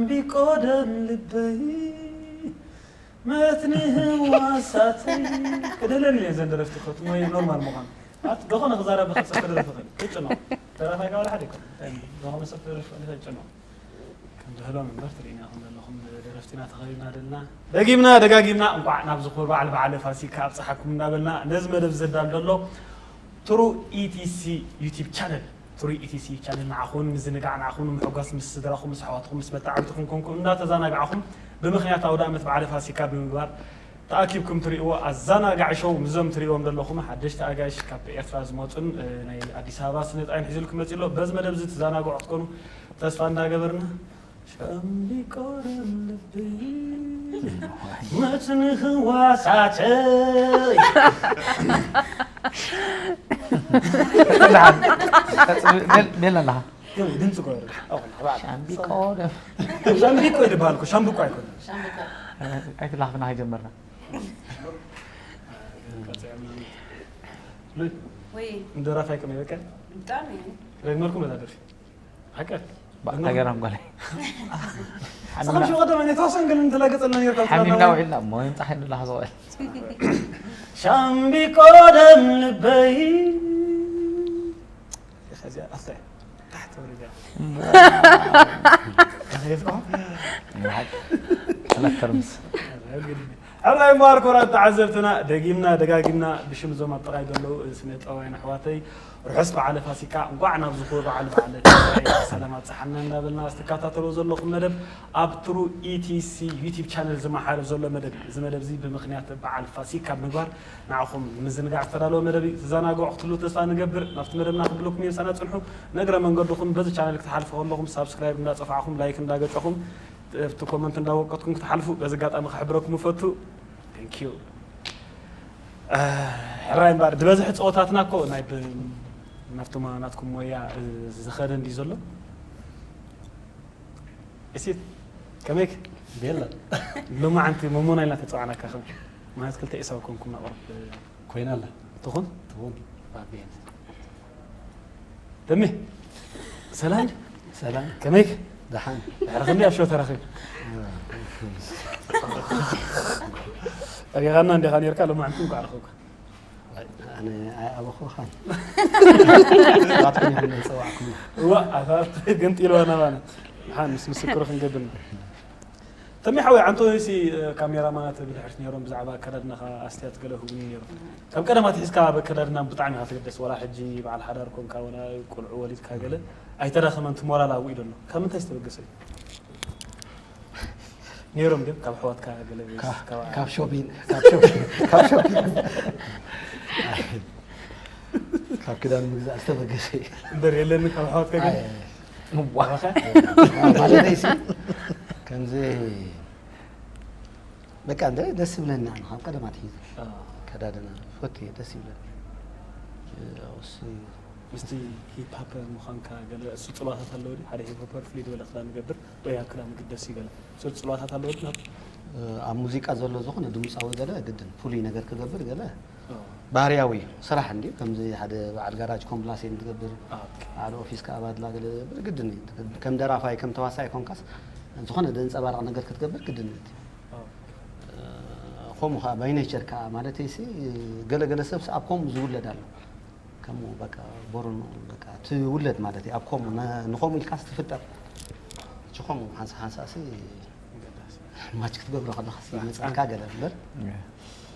ቢቆደም ልበይ መትኒ ህዋሳተይ ክደለኒ እየ ዘን ደረፍቲ ከትሞ እየ ኖርማል ምዃኑ ኣት ደኾነ ክዛረብ ክጽፍ ደረፍ ኽእል ክጭኖ ደራፋይ ጋር ሓደ ይኮን ደኾነ ሰብ ደረፍ ኽእል ክጭኖ ከም ዝህሎም እምበር ትርእና ኢኹም ዘለኹም ደረፍቲና ተኸቢብና ደልና ደጊምና ደጋጊምና እንቋዕ ናብ ዝኹር በዓል በዓለ ፋሲካ ኣብፀሓኩም እናበልና ነዚ መደብ ዘዳል ዘሎ ትሩ ኢቲሲ ዩቲብ ቻነል ትሩ ኢቲሲ ቻነል ንዓኹም ምዝንጋዕ ንዓኹም ንምሕጓስ ምስ ስድራኹም ምስ ኣሕዋትኩም ምስ መጣዕብትኹም ኮንኩም እንዳተዛናጋዕኹም ብምኽንያት ኣውደ ዓመት በዓለ ፋሲካ ብምግባር ተኣኪብኩም ትርእይዎ ኣዘናጋዒ ሾው ምስዞም ትርእይዎም ዘለኹም ሓደሽቲ ኣጋይሽ ካብ ኤርትራ ዝመፁን ናይ ኣዲስ ኣበባ ስነጣይን ሒዙልኩም መፂ ኣሎ በዚ መደብ እዚ ትዘናግዑ ክትኮኑ ተስፋ እንዳገበርና ሻምቢቆረም ልቢ መትኒ ህዋሳተይ ሜል ኣለኻ ድምፂ ጎረ ሻምቢቆረም ሻምቢቆ ይድበሃል እኮ ሻምብቆ ኣይኮነ ኣይትላኽፍና ከይጀመርና ወይ ንደራፋይ ከመይ በቀ ብጣዕሚ ረግመልኩም በዛ ደርፊ ሓቀ ሃገራም ጓለ ሰኸም ሽወ ቀደም እኔ ተዋሰን ግን እንተላገጸልና ነርካ ሓሚምና ውዒልና እሞ ይምፃሕ ንላ ዝውዕል ሻምቢቆደም ልበይ ከዚኣ ኣስተ ታሕቲ ወሪዳ ተመተርምስ ሕራይ እምበኣር ክቡራት ተዓዘብትና ደጊምና ደጋጊምና ብሽም እዞም ኣብ ጥቓይ ዘለዉ ስነ ጥበባውያን ኣሕዋተይ ርሑስ በዓለ ፋሲካ እንኳዕ ናብ ዝኽቡር በዓል በዓለ ትንሳኤ ብሰላም ኣብፀሓና እንዳበልና ዝተከታተልዎ ዘለኹም መደብ ኣብ ትሩ ኢቲሲ ዩቲብ ቻነል ዝመሓለፍ ዘሎ መደብ እዩ። እዚ መደብ እዚ ብምኽንያት በዓል ፋሲካ ብምግባር ንዓኹም ንምዝንጋዕ ዝተዳለወ መደብ እዩ። ትዘናግዑ ክትህልዉ ተስፋ ንገብር። ናብቲ መደብና ክብለኩም እየ ምሳና ፅንሑ። ንእግረ መንገድኹም በዚ ቻነል ክትሓልፉ ከለኹም ሳብስክራይብ እንዳፀፋዕኹም ላይክ እንዳገጨኹም ኣብቲ ኮመንት እንዳወቀትኩም ክትሓልፉ በዚ ኣጋጣሚ ክሕብረኩም እፈቱ። Thank you። ሕራይ እምበኣር ዝበዝሐ ፀወታትና እኮ ናይ ብ- ናብቶም ናትኩም ሞያ ዝኸደ እንዲ ዘሎ እሲት ከመይክ ቤላ ሎማዓንቲ መሞና ኢልና ተፀዋዕናካ ከም ማለት ክልተ ኤሳው ኮንኩም ናቕርብ ኮይና ኣላ ትኹን ትኹን ባቤን ተሜ ሰላም ሰላም ከመይክ ደሓን ድሕሪ ክንደይ ኣብ ሸው ተራኺብ ጠሪኻና እንዲኻ ነርካ ሎማዓንቲ እንኳዕ ረኸብካ ኣነ ኣይኣበኹኻን ናትኩም ይኹን ዝፀዋዕኩም እዋ ኣታ ገንጢልዋ ናባና ሓን ምስ ምስክሩ ክንገብር ኢና ተሚ ሓወይ ኣንቶኒ ሲ ካሜራማናት ብድሕሪት ነይሮም ብዛዕባ ኣከዳድናኻ ኣስትያት ገለ ህቡኒ ነይሮም ካብ ቀደም ኣትሒዝካ ኣብ ኣከዳድና ብጣዕሚ ኢኻ ትግደስ ዋላ ሕጂ በዓል ሓዳር ኮንካ ወላ ቆልዑ ወሊድካ ገለ ኣይተዳኸመን እቲ ሞራል ኣብኡ እዩ ዘሎ ካብ ምንታይ ዝተበገሰ እዩ ነይሮም ድዮም ካብ ኣሕዋትካ ገለ ወይስ ካብ ካብ ሾፒን ካብ ሾፒን ካብ ሾፒን ካብ ክዳን ምግዛእ ዝተበገሰ እዩ እምበር የለኒ ካብ ኣሕዋትካ ገለ ማለተይ ሲ ከምዚ በቃ እንደ ደስ ይብለኒ ኣነ ካብ ቀደም ኣትሒዘ ኣከዳድና ፈትየ ደስ ይብለኒ ያው እሱ ምስቲ ሂፕ ሀፐር ምዃንካ ገለ እሱ ፅልዋታት ኣለዎ ድዩ ሓደ ሂፕ ሀፐር ፍልይ ዝበለ ክዳን ይገብር ወይ ኣብ ክዳን ግደስ እዩ ገለ እሱ ፅልዋታት ኣለዎ ድዩ ናብ ኣብ ሙዚቃ ዘሎ ዝኾነ ድምፃዊ ገለ ግድን ፍሉይ ነገር ክገብር ገለ ባህርያዊ እዩ ስራሕ እንድዩ ከምዚ ሓደ በዓል ጋራጅ ኮምፕላሴንት ትገብር ሓደ ኦፊስ ከኣባድላ ገለ ዝገብር ግድን እዩ ከም ደራፋይ ከም ተዋሳይ ኮንካስ ዝኾነ ዘንፀባርቕ ነገር ክትገብር ግድን እዩ ከምኡ ከዓ ባይ ኔቸር ከዓ ማለት ሲ ገለገለ ሰብስ ኣብ ከምኡ ዝውለድ ኣሎ ከምኡ በቃ ቦርን በቃ ትውለድ ማለት እዩ ኣብ ከምኡ ንኸምኡ ኢልካስ ትፍጠር እቲ ከምኡ ሓንሳ ሓንሳ ሲ ማች ክትገብሮ ከለካ ይመፅኣልካ ገለ እምበር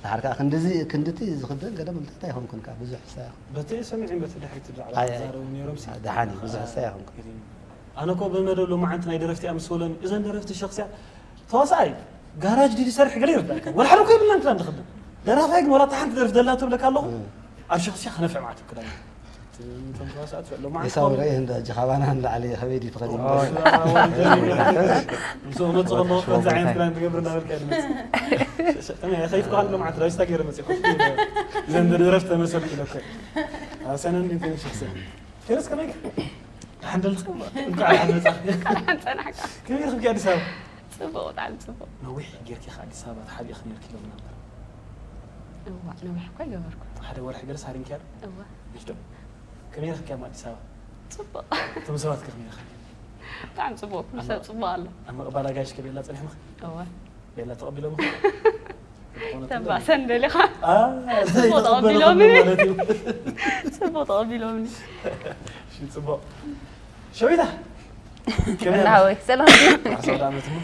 ድሓር ከዓ ክንድዚ ክንድቲ ዝኽደን ገለ ምልክት ኣይኮንኩን ከዓ ብዙሕ ሳ በቲ ሰሚዕን በቲ ድሕሪት ብዛዕባ ኣይ- ዝዛረቡ ነይሮም ሲ ድሓን እዩ ብዙሕ ሳ ኣይኮንኩን ኣነ እኮ ብመደብ ሎማዓንቲ ናይ ደረፍቲ እያ ምስ በሎኒ እዘን ደረፍቲ ሸኽስያ ተዋሳኣይ ጋራጅ ድዩ ዝሰርሕ ገለ ይርዳእካ ወላ ሓደ እኮ የብልናን ክዳን ዝኽደን ደራፋይ ግን ወላ እታ ሓንቲ ደርፊ ደላ ትብለካ ኣለኹ ኣብ ሸኽስያ ክነፍዕ ማለት እዩ ክዳን እቶም ተዋሳእቲ ሎማዓንቲ ኤሳው ርእ እንዳ ጀኻባና ንላዕሊ ከበይ ድዩ ትኸዲ ምስ መፅእ ከለኹ ከምዚ ዓይነት ክዳን ትገብር እናበልካ እየ ዝመፅእ ከመይ ከይፍካ ከሎ ማለት ዳዊስታ ገይረ መፅእ ኮፍ ኢለ እዘን ደረፍቲ ተመሰልኩ ኢለኮ ኣብ ሰነ እንዲ ተመሸሰ ቴረስ ከመይ ሓንደል እንኳዕ ሓንደል ጸናሕካ ከመይ ረኽብኪ ኣዲስ ኣበባ ጽቡቕ ብጣዕሚ ጽቡቕ ነዊሕ ጌርኪ ከ ኣዲስ ኣበባ ተሓቢእኪ ነርኪ ኢሎም ነበር እዋ ነዊሕ እኳ ይገበርኩ ሓደ ወርሒ ገለስ ሃሪምኪያ ዶ እዋ ግሽ ዶ ከመይ ረኽብኪያ ኣዲስ ኣበባ ጽቡቕ እቶም ሰባት ከ ከመይ ረኽብኪ ብጣዕሚ ጽቡቕ፣ ኩሉ ሰብ ጽቡቕ ኣሎ። ኣብ ምቕባል ኣጋይሽ ከ ቤላ ጸኒሕምኺ? እወ። ቤላ ተቐቢሎምኺ? ተባእሰን ደሊኻ? አ፣ ጽቡቕ ዘይተቐበለ ተቐቢሎምኒ። ከሎ ማለት እዩ። ጽቡቕ ተቐቢሎምኒ። እሺ፣ ጽቡቕ። ሸዊታ፣ ከመይ እና ኣለኺ? ሓወይ፣ ሰላም። ማሕሰብ ዳመት እሞ?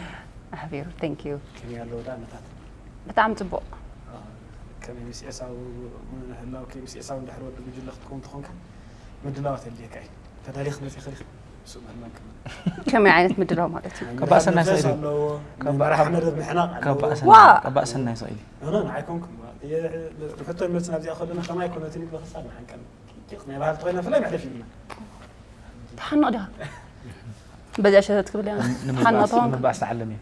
ኣሕቢሩ፣ thank you። ከመይ ኣለዉ ዳመታት? ብጣዕሚ ጽቡቕ። አ፣ ከመይ ምስ ኤሳው ምህላው፣ ከመይ ምስ ኤሳው እንድሕር ወዲ ጉጅለ ክትከውን ተኾንካ፣ ምድላዋት የድልየካ እዩ። ተዳሊኽ መጺኺ ዲኺ? ንሱ ምህላው ከመይ? ከመይ ዓይነት ምድላው ማለት እዩ? ከባ ሰናይ መንፈስ ስእሊ። ኣለዎ። ከባ መራሒ መደብ ምሕናቕ ኣለዎ። ከባ ዋ! ሰናይ፣ ከባ ሰናይ ስእሊ። ኖ፣ ኖ፣ ንዓይ ኮንኩም። የ-፣ ርሕቶ መልሲ ናብዚኣ ከለና ከማይ ኮነትኒ ብኽሳብ ንሓንቀል። ቂቕ ናይ ባህል ተኾይና ፍላይ መሕለፊ ኢልና። ትሓንቕ ዲኻ? በዚኣ ሸተት ክብል እያ። ን-፣ ንምባእስ፣ ትሓንቕ ተኾንካ? ንምባእስ ተዓለም እየ።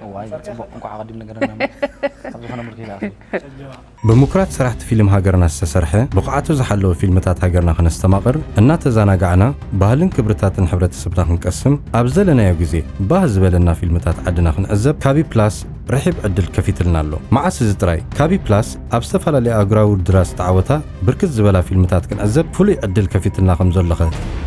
እዋይ፣ ጽቡቕ፣ እንኳዕ ኣቐዲም ነገረና። ኣብ ዝኾነ ምልኪ ይላእኹ። ብምኩራት ሰራሕቲ ፊልም ሃገርና ዝተሰርሐ፣ ብቕዓቱ ዝሓለወ ፊልምታት ሃገርና ከነስተማቕር፣ እናተዘናጋዕና፣ ባህልን ክብርታትን ሕብረተሰብና ክንቀስም፣ ኣብ ዝደለናዮ ግዜ፣ ባህ ዝበለና ፊልምታት ዓድና ክንዕዘብ፣ ካቢ ፕላስ ርሒብ ዕድል ከፊትልና ኣሎ። መዓስ እዚ ጥራይ፣ ካቢ ፕላስ ኣብ ዝተፈላለዩ ኣህጉራዊ ውድድራት ዝተዓወታ ብርክት ዝበላ ፊልምታት ክንዕዘብ ፍሉይ ዕድል ከፊትልና ከም ዘሎኸ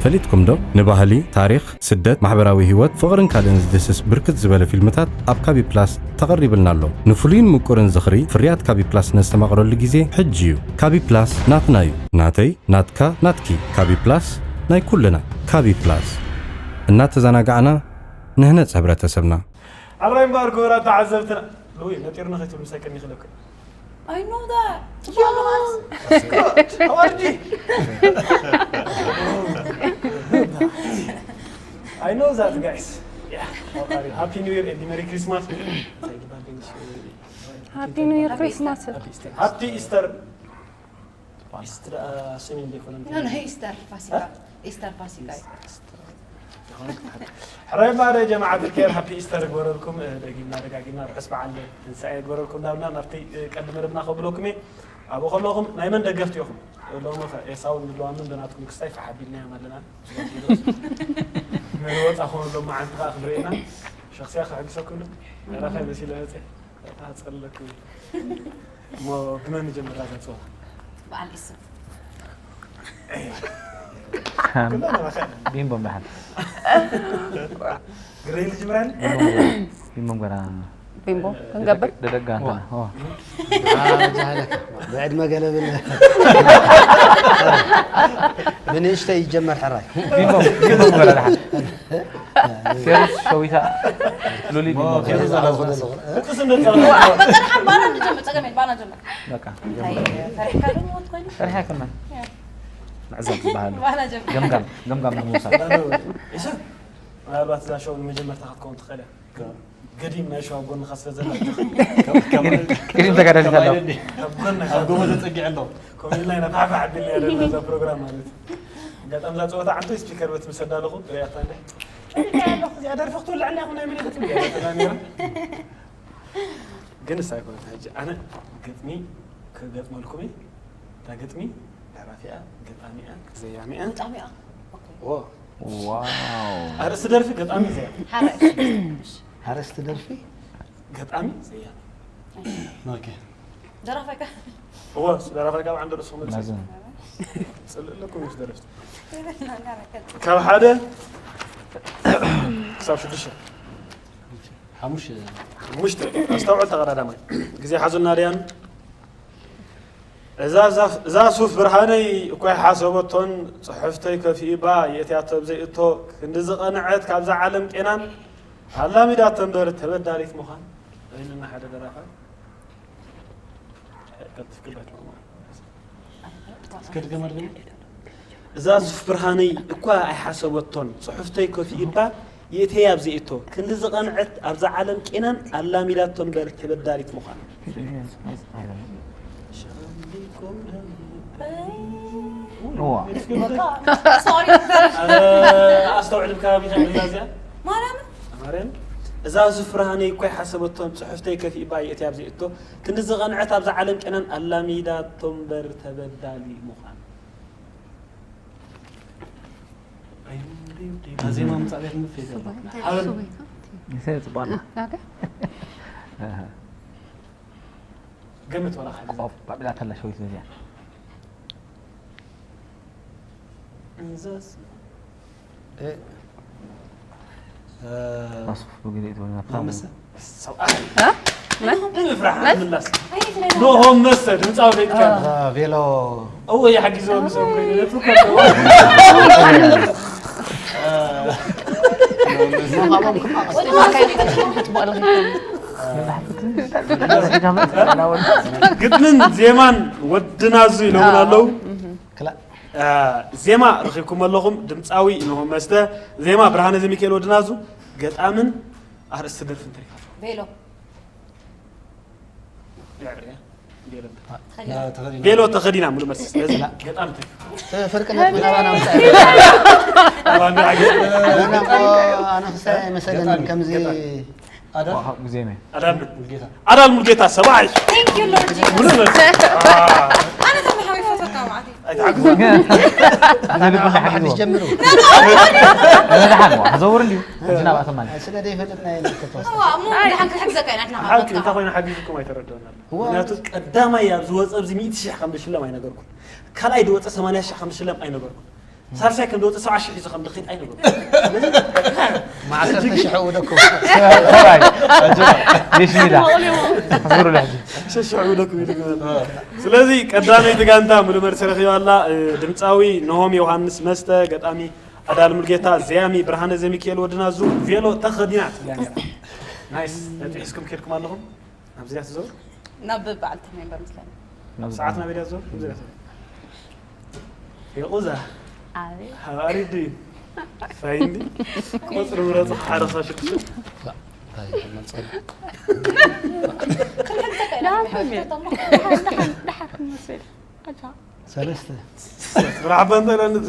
ፈሊጥኩም ዶ? ንባህሊ፣ ታሪኽ፣ ስደት፣ ማሕበራዊ ህይወት፣ ፍቕርን ካልእን ዝድህስስ ብርክት ዝበለ ፊልምታት ኣብ ካቢ ፕላስ ተቐሪብልና ኣሎ። ንፍሉይን ምቁርን ዝኽሪ ፍርያት ካቢ ፕላስ ነስተማቕረሉ ግዜ ሕጂ እዩ። ካቢ ፕላስ ናትና እዩ። ናተይ፣ ናትካ፣ ናትኪ። ካቢ ፕላስ ናይ ኩልና። ካቢ ፕላስ። እናተዘናጋዕና ንህነጽ ሕብረተሰብና። ኣራይ እምበኣር ክቡራት ተዓዘብትና። ሉዊ፣ ነጢርና ከይትብሉ ምሳይ ቀኒኺ ለኩ። I know that. ጽቡቕ ኣለኻ። Scott, how are you? I know that, guys. Yeah, how are you? Happy New Year and Merry Christmas. Happy New Year, Christmas. Happy Easter. Happy Easter. ኢስትራ፣ ስኒ እንደ ኢኮኖሚ። ኖ፣ ኖ፣ ኢስተር ፋሲካ። እ? ኢስተር ፋሲካ እዩ። ሕራይ እምበኣር ጀማዓት ኬር፣ ሃፒ ኢስተር ይግበረልኩም። እ፣ ደጊምና ደጋጊምና ርሑስ በዓል ትንሳኤ ይግበረልኩም። እንዳብልና ናብቲ፣ እ፣ ቀንዲ መደብና ከብለኩም እየ። ኣብኡ ከለኹም ናይ መን ደገፍቲ ኢኹም? ሎሚ ኸ ኤሳውን ልዋምን ብናትኩም ክስታይ ፋሕ ኣቢልናዮም ኣለና። ንወፃ ኾኑ ሎም መዓንቲ ኸዓ ክንርእየና። ሸኽስያ ከሕግሰኩም ዶ? ዕራፋይ መሲለ መፅየ። ኣጸለኩ። እሞ ብመን ንጀምር እዛ ጸወታ? በዓል ኢሱ። ቢምቦ እምበሓል። ግረይ ልጅምራኒ? ቢምቦ ገና። ቢምቦ ክንገብር? ደደጋ እንተና። ዋ። ኦ። አ፣ ጃህለካ። ብዕድመ ገለ ብል። ብንእሽተይ ይጀመር ሕራይ። ቢምቦ፣ ቢምቦ ገና ደሓን። ፌሩዝ፣ ሸዊታ፣ ሉሊ፣ ሞ፣ ቢምቦ። ፌሩዝ ኣላ ዝኾነ ኣለኹ። እቲ ስም ደጸ። ባና ንጀምር፣ ጸገም የለን፣ ባና ጀምር። በቃ። እንታይ፣ ፈሪሕካ ዶ ሞት ኮይኑ? ፈሪሓ ኣይኮናን። ያ። ምዕዛብ ዝበሃል። ባና ጀምር። ገምጋም፣ ገምጋም ንምውሳድ። ኢሱ፣ ምናልባት እዛ ሾው ንመጀመርታ ክትከውን ትኽእል እያ። ገዲም ናይ ሸዋ ጎንኻ ስለ ዘላ። ቅድም ተጋዳሊት ኣላ። ኣብ ጎን ኣብ ጎቦ ተጸጊዐ ኣሎ። ከምኡ ኢልና ኢና ፋሕፋሕ ኣቢልና ኢና ዘለና እዛ ፕሮግራም ማለት እዩ። ኣጋጣሚ እዛ ጸወታ ዓንቶ ስፒከር በት ምስ ኣዳለኹ ሪኣታ እንደ። ጸኒሐ ኣለኹ፣ እዚኣ ደርፊ ክትውልዐና ኢኹም ናይ ምልክት እያ ተላ ነይራ። ግን እሳ ኣይኮነት ሕጂ። ኣነ ግጥሚ ክገጥመልኩም እየ። እታ ግጥሚ ደራፊኣ፣ ገጣሚኣ፣ ዘያሚኣ። ገጣሚኣ። ኦኬ። ዎ። ዋው። ኣርእስቲ ደርፊ ገጣሚ ዘያሚ። ሓራይ። ኣርእስቲ ደርፊ? ገጣሚ ዘያሚ። ኦኬ። ደራፋይ ከ? እወ፣ ደራፋይ ካብ ዓንዲ ርእስኹም መልሲ። ናዘን። ጽልእ ኣለኩም ምስ ደረፍቲ። ካብ ሓደ ክሳብ ሽዱሽተ። ሓሙሽ-፣ ሓሙሽተ። ኣስተውዕል ተቐዳዳማይ። ግዜ ሓዙልና ድያን? እዛ ዛፍ-፣ እዛ ሱፍ ብርሃነይ እኳ ይሓሰበቶን ጽሑፍተይ ከፊኡባ የእትያቶ ብዘይእቶ ክንዲ ዝቐንዐት ካብዛ ዓለም ቄናን ኣላሚዳቶ እምበር ተበዳሊት ምዃን። በይንና ሓደ ደራፋይ። ቀልጥፍ ክበት ማማ። እስከ ድገማ፣ ድገማ። እዛ ሱፍ ብርሃነይ እኳ ኣይሓሰበቶን ጽሑፍተይ ከፊኡባ የእትያ ብዘይእቶ ክንዲ ዝቐንዐት ኣብዛ ዓለም ቄናን ኣላሚዳቶ እምበር ተበዳሊት ምዃን። ዋ። ሶሪ። ኧረ፣ ኣስተውዕል፣ ብከባቢኻ ኢላ እዚኣ። ማርያምን። ማርያም፣ እዛ ሱፍ ብርሃነይ እኳ ኣይሓሰበቶን ጽሑፍተይ ከፊኡባ የእትያ ብዘይእቶ ክንዲ ዝቐንዐት ኣብዛ ዓለም ቄናን ኣላሚዳቶ እምበር ተበዳሊ ምዃን። ኣዜማ ምጻእ ቤት ምፍት የለን። እንታይ ሓበን። ሱብ እዩ? ይሰ ጽባላ። ኦኬ። ኣሃ። ገምት ወላ ሓደ። ቆፍ፣ ባቢላ ተላ ሸዊት በዚያ። እንዘስ-፣ ማስፍ ብግዜ ትበልና። ሰብኣይ። እ? መን? ንምፍራሕ ምላስ። ኖሆም መሰ፣ ድምፃዊ ቤትካ። አ፣ ቬሎ። እዎ፣ ይሓግዞ፣ ንሶም ኮይኑ፣ ነቱ ከሎ። ግጥምን ዜማን ወድናዙ ኢሎምን ኣለዉ። ክላ- አ፣ ዜማ ረኺብኩም ኣለኹም። ድምፃዊ ኖሆም መስተ፣ ዜማ ብርሃነ ዘሚካኤል ወድናዙ፣ ገጣምን ኣርእስቲ ደርፍን ተሪፋ። ቬሎ። ቬሎ ተኸዲና ሙሉ መልሲ። ስለዚ ገጣም ተሪፋ። ፍርቅነት ምናባና ምሳሌ። ኣነ ክሳይ መሰለን ከምዚ ኣዳል? ዋው፣ ግዜ መ? ኣዳል ሙሉጌታ። ኣዳል ሙሉጌታ ሰብኣይ። Thank you, Lord Jesus. ሙሉ መልሲ። ኣነ ተመሃዊ ፈተካ ማለት እዩ። ኣይትሓግዙ። ኣዲስ ጀምሩ። ነዛ ደሓን ዋ፣ ዘውር እንዲዩ። ሕጂ ናብኣቶም ማለት። ስለ ዘይፈልጥና እየ ንከተወስድ። እዋ፣ እሞ ደሓን ክትሕግዘካ ኢና፣ ንሕና ሓንቲ ሓግዘካ። እንታይ ኮይና ሓጊዝኩም ኣይተረድኦናል። እዋ። ምክንያቱ ቀዳማይ ኣብ ዝወፀ ኣብዚ ሚእቲ ሽሕ ከም ዝሽለም ኣይነገርኩን። ካልኣይ ዝወፀ ሰማንያ ሽሕ ከም ዝሽለም ኣይነገርኩን። ሳልሳይ ከም ዝወፀ ሰብዓ ሽሕ ሒዙ ከም ዝኸይድ ኣይነገርኩን። ስለዚ መዓሰርተ ሽሕ ውደኩ። ሰብኣይ፣ ኣጆኻ። ሌሽ ሚዳ። ሕዝሩ ልሕጂ። ሽሕ ሽሕ ውደኩ ኢሉ ገበል። ስለዚ ቀዳመይቲ ጋንታ ሙሉ መልሲ ረኺባ ኣላ። እ፣ ድምፃዊ ነሆም ዮሃንስ መስተ፣ ገጣሚ ኣዳል ሙልጌታ፣ ዘያሚ ብርሃነ ዘሚካኤል ወድናዙ፣ ቬሎ ተኸዲና ትብላ ነይራ። ናይስ፣ ነጥቢ ሒዝኩም ከድኩም ኣለኹም። ናብዚ ድያ ትዘውር? ናብ በዓልቲ ሜምበር ምስለኒ። ናብ ሰዓት ናበይ ድያ ትዘውር? ከምዚ ድያ ትዘውር? የቑዛ። ኣቤት። ሃባሪ ድዩ? ፋይንዲ? ቁጽሪ ምረጹ፣ ሓረሳ ሽዱሽተ። እንታይ መጸል? ደሓን፣ ደሓን፣ ደሓን፣ ደሓን ክንመስል። ኣታ። ሰለስተ። ስራሕ ባንታ ኢላ ነዚ።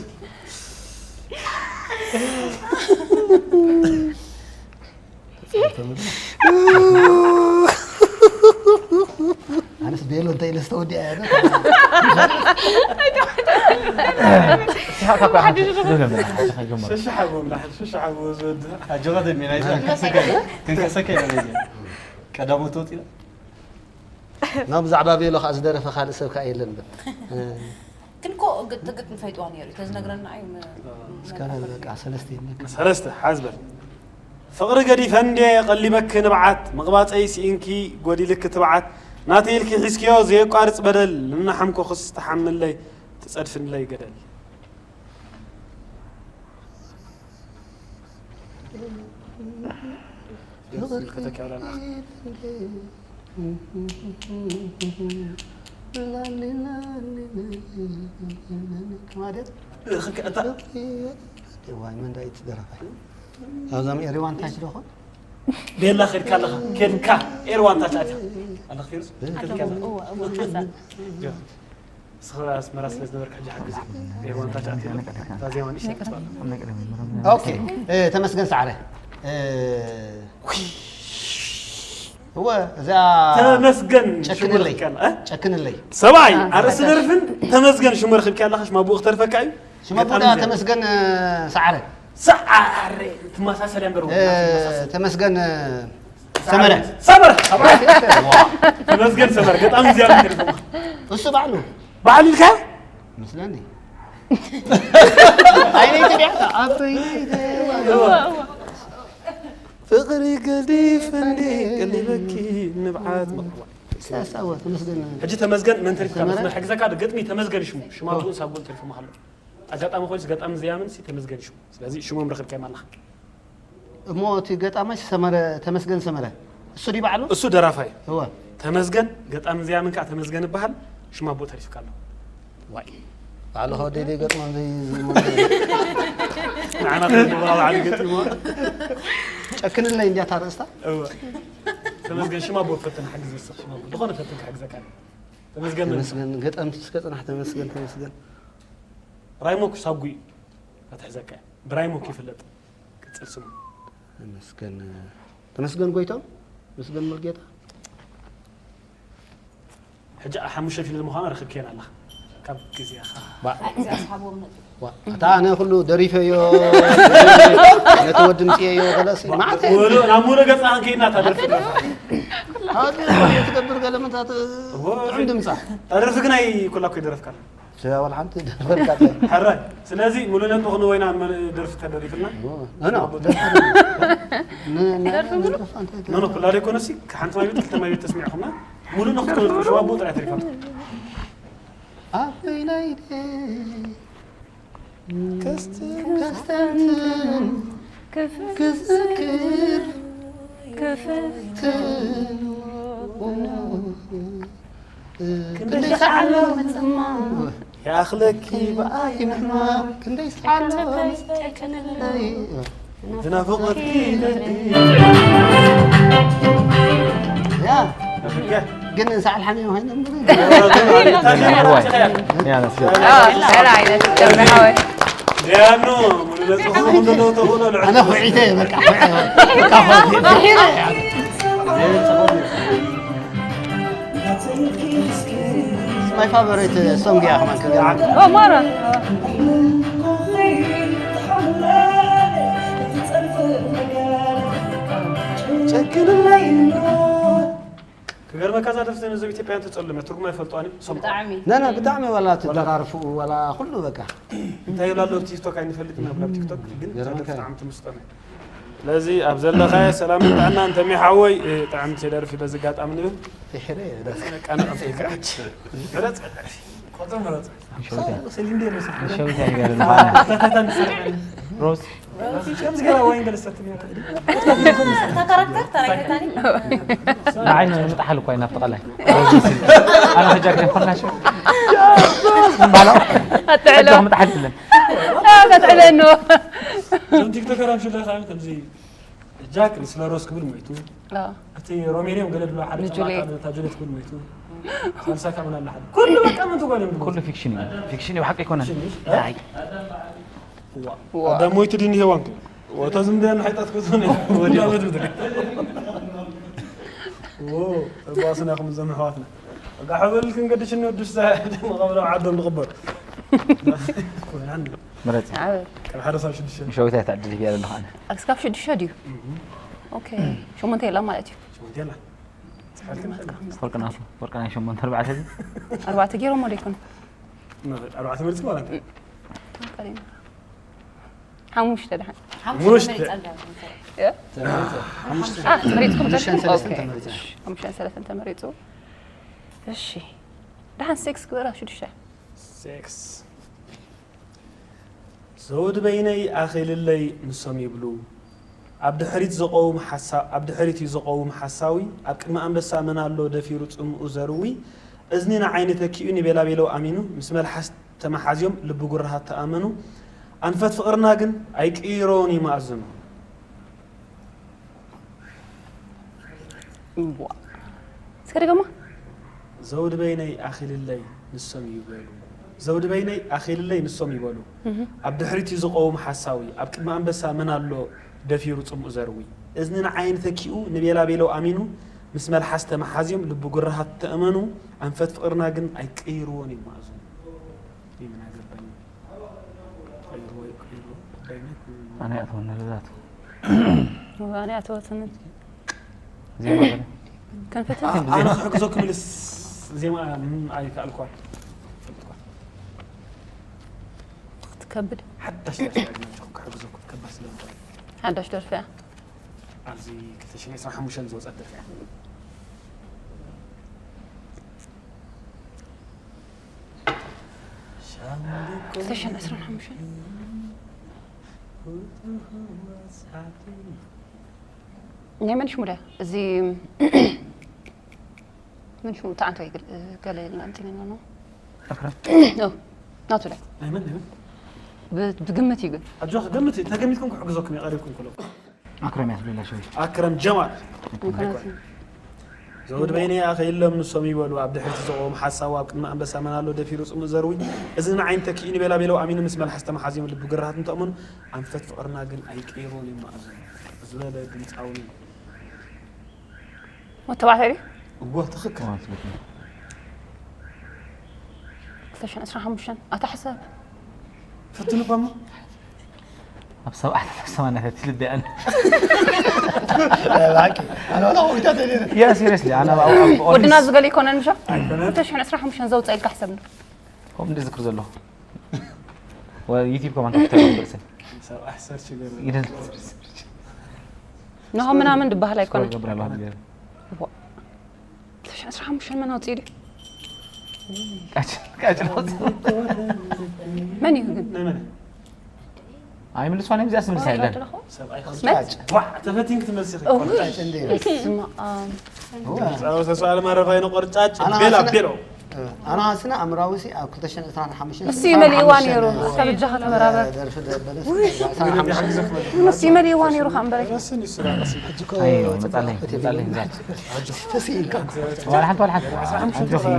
ኣነስ ቤሎ እንተ ኢለ ዝተወዲኣ እያ ዶ? ስሓቕ እኳ ሓንቲ ዝብለ ሓንቲ ከይጀመረ። ሸሻ ሓጎ ምናሕ፣ ሸሻ ሓጎ ዝወድእ። ኣጆኻ ደሚና፣ ኣይዞ፣ ክንከሰከ፣ ክንከሰከ ኢለ ነዚ። ቀዳሞት ወጢና። ናብ ብዛዕባ ቤሎ ከኣ ዝደረፈ ካልእ ሰብ ከኣ የለን በል። እ። ግን እኮ ግጥ-፣ ግጥሚ ፈይጥዋ ነይሩ እዩ። ተዝነግረና እዩ ም-፣ እስከ በቃ ሰለስተ ይነካ። ሰለስተ፣ ሓዝ በል። ፍቕሪ ገዲፈ እንድየ ቀሊበኪ ንብዓት፣ ምቕባጸይ ስኢንኪ ጎዲልኪ ትብዓት፣ ናተይ ኢልኪ ሒዝክዮ ዘየቋርጽ በደል፣ እናሓምኮኽስ ትሓምለይ፣ ትጸድፍለይ ገደል። ማለት ዋይ፣ መን ዳይት ደረፋይ? ኣብዛ ኤሪዋን ታች ዶ ኾን? ቤላ ኸድካ ኣለኻ፣ ከድካ ኤሪዋን ታች ኣትያ። ኣለኻ ፊሩስ? ከድካ ኣለኻ። እወ፣ እወ፣ ሓንሳብ። ንስኻ ኣስመራ ስለ ዝነበርካ ሕጂ ሓግዝ እዩ። ኤርዋን ታች ኣትዩ ኣሎ። እታ ዜማ ንእሽተይ ይቅርታ። ክጽበ። ኦኬ፣ እ፣ ተመስገን ሰዓረ። እ፣ እወ፣ እዚኣ ተመስገን ሽሙ ጨክንለይ። ረኺብካ ኣላ፣ እ? ጨክንለይ። ሰብኣይ፣ እ፣ ኣርእስቲ ደርፍን ተመስገን ሽሙ ረኺብካ ኣለኻ፣ ሽማ ብኡ ክተርፈካ እዩ። ሽማ ብኡ ገጣሚ ዳ ዜማ። ተመስገን፣ እ፣ ሰዓረ። ሰዓረ፣ ትመሳሰል እያ እምበር፣ እ፣ ትመሳሰል። ተመስገን፣ እ፣ ሰመረ። ሰመረ። ተመስገን ሰመረ። ገጣሚ ዜማ ከሪቡ። እሱ ባዕሉ። ባዕሉ ኢልካ? ምስለኒ። ዓይነይ ትድያ? ኣበይ? ፍቕሪ ገዲፍ እንዲ ቀሊበኪ ንብዓት። ሳሳወ፣ ተመስገን። ሕጂ ተመስገን መን ተሪፍካ? ሰመረ? መስመር ሕግዘካ ዶ? ገጥሚ ተመስገን ሽሙ። ሽማ ኦ። ብኡን ሳብ ጎን ተሪፉ መሃሎ። ኣጋጣሚ ኮይኑስ ገጣሚ ዘያምን ሲ ተመስገን ሽሙ። ስለዚ ሽሞም ረኺብካዮም ኣለኻ። እሞ እቲ ገጣማይ ሰመረ፣ ተመስገን ሰመረ። እሱ ድዩ ባዕሉ? እሱ ደራፋይ። እወ። ተመስገን፣ ገጣሚ ዘያምን ከዓ ተመስገን ይበሃል። ሽማ ብኡ ተሪፉካ ኣሎ። ዋይ። ባዕሉ ከወደይ ደይ ገጥሞም ዘይ-፣ ዘይ-፣ ንዓና ከይድሞ ባዕሉ ገጢሞ። ጨክንለይ እንዲያ እታ ርእስታ? እወ። ተመስገን ሽማ ብኡ ፈትን ሓግዝ ይስኽ ሽማ ብኡ። ዝኾነ ፈትን ክሕግዘካ። ተመስገን መን? ተመስገን ገጠምቲ እስከ ጽናሕ ተመስገን፣ ተመስገን። ራይሞክ ሳጉ እዩ። ኣትሕዘካ። ብራይሞክ ይፍለጥ። ቅጽል ስሙ። ተመስገን፣ ተመስገን ጎይቶም፣ ተመስገን ሙልጌታ። ሕጂ ሓሙሽተ ፊልም ምዃና ረኺብክየን ኣለኻ። ካብ ግዜኻ። ባ-፣ ኣይ፣ እዚ ኣስሓብዎም ነጥቢ። ዋ፣ ኣታ ኣነ ኩሉ ደሪፈዮ፣ ነቲ ወዲ ምጽኤዮ ገለሲ፣ ማዕተ። ወሎ፣ ናብ ሙሉ ገጻ ክንከይድና እታ ደርፊ ደርፋ። ኣብ ትገብር ገለ ምንታት እዎ፣ ጥዑም ድምጻ። እታ ደርፊ ግን ኣይ ኩላ እኮ ይደረፍካ። ወላ ሓንቲ ደርፈልካ። ሕራይ። ስለዚ ሙሉ ነጥቢ ክንወይና መ-፣ ደርፊ ተደሪፍልና። ኖ፣ ኖ፣ ደርፊ ኖ፣ ኖ፣ ኩላ ደይ ኮነሲ፣ ሓንቲ ማይ ቤት፣ ክልተ ማይ ቤት ተስሚዕኹምና። ሙሉ ነኽትኮኑ፣ ሸዋቦ ጥራይ ተሪፋ። ኣበይ ናይ ደይ ከስተንትን፣ ከስተንትን፣ ክፍ-፣ ክዝክር፣ ክፍትን፣ ክንደይ ሰዓት ኣሎ ምጽማም። ይኣኽለኪ ብኣይ ምሕማም። ክንደይ ሰዓት ኣሎ ምጽማም። ዝናፍቐትኪ ደቂ። ያ። ናፍቀ። ግን ሰዓል ሓሚም ሆይነ እምበር። ያ፣ ናፍቀ። اه، لا، لا، لا، لا. ሊያኖ፣ ሙሉ ነጥቢ ተኾኖ ልዕል። ኣነ ኹዒተ እየ፣ በቃ፣ ኹዒ-፣ በቃ፣ ኹዒ-፣ ኹዒ-፣ My favorite song እያ፣ ከማን ክገርመካ። ኦ፣ ማራ። ጨክንለይ። ክገርመካ፣ እዛ ደርፊ ነዞም ኢትዮጵያውያን ተጸልም እያ፣ ትርጉም ኣይፈልጥዋን እዮም፣ ሰምዑ። ብጣዕሚ። ነ፣ ነ፣ ብጣዕሚ ዋላ ትደራርፉ፣ ዋላ ኩሉ በቃ። እንታይ ይብላ ኣሎ ኣብ ቲክቶክ ኣይንፈልጥን፣ ኣብ ቲክቶክ ግን እዛ ገርመካ ደርፊ እዩ። ብጣዕሚ ትምስጠን እያ። ስለዚ ኣብ ዘለኻዮ ሰላም ጥዕና እንተሚ ሓወይ፣ እ፣ ጥዕምቲ ደርፊ በዚ ኣጋጣሚ ንብል። ፍሕረ፣ ደስ። በቃ ንዕዘይ ከዓች። ምረጽ፣ ቆጽር ምረጽ። ሸውታ። ሰሊም ደርስ። ሸውታ ይገርም። ተታታን ሰሊም። ሮዝ። ከምዚ ገና ዋይን ገለ ሰትኒ። እታ ካራክተር ተራይታኒ። ንዓይ ንምጥሓል እኳ ኢና ብጠቕላላ። ኣነ ከጃክ ደም ኮናሽ። ባላ። ኣትዕሎ። ኣጆኹም ጥሓል የለን። ኣትዕለኖ። እዞም ቲክቶከር ኣብ ሽለ ካብ ከምዚ ጃክ ንስለ ሮዝ ክብል ሞይቱ። ኣዎ። እቲ ሮሜልዮም ገለ ድሎ ሓደ ንጁልየት። ጸባዕታ ነታ ጁልየት ክብል ሞይቱ። ሳልሳ ካብ ናላ ሓደ። ኩሉ በቃ መን ትጓል እዮም። ኩሉ ፊክሽን እዩ። ፊክሽን እዩ፣ ሓቂ ኣይኮነን። ፊክሽን እዩ። ኣይ። ዋ። ዋ። ኣዳም ሞይቱ ድን ሄዋን ክብል። ወታ ዝም ደን ሓይጣት ክትሆነ። ወዲ ዓመት ምድሪ። ዎ፣ ተጓስና ከም ዘም ኣሕዋትና። በቃ ሓበል ክንገድሽ እንወድስ መቐብሮ ዓዶም ንቕበር። ኮይና እንዲ። ምረጽ። ዓበል። ካብ ሓደ ሳብ ሽዱሽተ። ሸዊት ኣይትዕድል እያ ዘለኹ ኣነ። እስካብ ሽዱሽተ ድዩ? እህ። ኦኬ። ሸሞንተ የላ ማለት እዩ። ሸሞንተ የላ። ጽሓልክን ወርቅና፣ ወርቅና ሸሞንተ ኣርባዕተ ድዩ? ኣርባዕተ ገይሮሞ ዶ ይኮኑ? ን-፣ ኣርባዕተ መሪጽ ማለት እዩ። ኦኬ። ሓሙሽተ ደሓን። ሓሙሽተ። እ? ሓሙሽተ። አ፣ መሪጽኩም ሓሙሽተ ዘለኹም? ሰለስተን ኦኬ። ተመሪጽና። ሓሙሽተ ሰለስተን ተመሪጹ። እሺ። ደሓን ሴክስ ግበራ ሽዱሽተ። ሴክስ። ዘውዲ በይነይ ኣኺልለይ ንሶም ይብሉ። ኣብ ድሕሪት ዝቐውም ሓሳ-፣ ኣብ ድሕሪት እዩ ዝቐውም ሓሳዊ፣ ኣብ ቅድሚ ኣንበሳ መን ኣሎ ደፊሩ ጽምኡ ዘርዊ፣ እዝኒ ንዓይኒ ተኪኡ ንቤላቤለው ኣሚኑ፣ ምስ መልሓስ ተመሓዝዮም ልቢ ጉራሃት ተኣመኑ፣ ኣንፈት ፍቕርና ግን ኣይቅይሮን እዩ መኣዝኑ። እዋ። እስከ ድገማ። ዘውዲ በይነይ ኣኺልለይ ንሶም ይበሉ። ዘውዲ በይነይ ኣኺልለይ ንሶም ይበሉ። እህ። ኣብ ድሕሪት እዩ ዝቐውም ሓሳዊ፣ ኣብ ቅድሚ ኣንበሳ መን ኣሎ ደፊሩ ጽምኡ ዘርዊ። እዝኒ ንዓይኒ ተኪኡ ንቤላቤለው ኣሚኑ፣ ምስ መልሓስ ተመሓዝዮም ልቢ ጉራሃት ተእመኑ፣ ኣንፈት ፍቕርና ግን ኣይቀይርዎን እዮም መኣዝኑ። ይምን ኣገባኝ። ቀይርዎ፣ ይቀይርዎ። ጉዳይ ናይ ኩሉ። ኣነ ኣተወኒ ርዛቱ። ኣነ ኣተወትንን። ዜማ በለ። ከንፈትን። አ-፣ ኣነ ክሕግዘኩም ኢለስ ዜማ፣ ም፣ ኣይከኣልኳን። ክትከብድ። ሓዳሽ ደርፊ እያ ግን ኣጆኹም ክሕግዘኩም ከባድ ስለ ዝኾነ። ሓዳሽ ደርፊ እያ። ኣብዚ ክልተ ሽሕን ዕስራን ሓሙሽተን ዝወጸት ደርፊ እያ። ክልተ ሽሕን ዕስራን ሓሙሽተን። ናይ መን ሽሙ ድያ? እዚ መን ሽሙ? ተዓንቶ ይግል-፣ ገለ ኢልና እንትን ኢልና ነው። ኣክረም። ኦ፣ ናቱ ድያ? ናይ መን ድዩ? ብ-፣ ብግምት እዩ ግን። ኣጆኽ፣ ገምት፣ ተገሚትኩም ክሕግዘኩም እየ፣ ቀሪብኩም ኩለኩም። ኣክረም እያ ትብለላ ሸዊት። ኣክረም ጀማል። ምክንያቱ ዘውድ በይነይ ኣኸ የሎም ንሶም ይበሉ፣ ኣብ ድሕሪት ዝቖሙ ሓሳዊ፣ ኣብ ቅድሚ ኣንበሳ መን ኣሎ ደፊሩ ጽምእ ዘርዊ፣ እዚ ንዓይን ተኪኡ ንቤላ ቤለው ኣሚኑ ምስ መልሓስ ተመሓዝዮም ልቢ ግራሃት እንተእመኑ፣ ኣንፈት ፍቕርና ግን ኣይቀይሮን እዩ መኣዝኑ ዝበለ ድምጻዊ። ወዲ ተባዕታይ ድዩ? እወ፣ ትኽክል። እወ፣ ትኽክል። ክልተ ሽሕን ዕስራን ሓሙሽተን ኣታ ሕሰብ። ፈትኑ እኳ እሞ። ኣብ ሰብዓታት ኣብ ሰማንያታት ትልቢ ኣነ። ብሓቂ፣ ኣነ ዋላ ከዊታት እየ ነይረ። ያ፣ ሲሪየስሊ፣ ኣነ ኣብ፣ ኣብ፣ ኣብ ወድና ዝገለ ይኮነን ምሻ? ኣይኮነን። ክልተ ሽሕን ዕስራን ሓሙሽተን ዘውፅእ ኢልካ ሕሰብ ነው። ከምኡ እንዲ ዝክር ዘለኹ። ወ-፣ ዩቲዩብ ከማን ክፍተት ርእሰይ። ሰብኣይ ሰርች ገይሩ። ይደል። ንሆ ምናምን ድበሃል ኣይኮነን። ስኮር ገብር ኣለኹ ገይሩ። እዋ። ክልተ ሽሕን ዕስራን ሓሙሽተን መን ኣውፅኡ ድዩ? ቃጭ-፣ ቃጭል ኣውፅኡ። መን እዩ ግን? ናይ መን? ኣይምልስዋን እዮም፣ እዚኣ ስምልስ ኣይለን። ኣለኹ? ሰብኣይ መን? ዋ፣ ተፈቲን ክትመልሲ እውይ፣ ቆርጫጭ እንዴ? በስመ ኣብ። እዋ። ጻው ተስፋ ለማረፋይ ነው ቆርጫጭ። ኣና ቤላ ኣስነ-፣ ቤሎ። ኣና ኣስነ ኣምራዊ ሲ ኣብ ክልተ ሽሕን ዕስራን ሓሙሽተን እሱ ይመልእዋ ነይሩ። ካብ እጃኻ ተበራበር። ደርፊ ደበለ ውይ። ዕስራን ሓሙሽተን። እሱ ይመልእዋ ነይሩ ከኣ እምበረይ። ረስን ይስራ ቀሲ። ሕጂ እኮ ኣይ፣ መጻለይ፣ መጻለይ፣ ዛት። ተስኢልካ። ዋላ ሓንቲ፣ ዋላ ሓንቲ። ሓንቲ ሲ።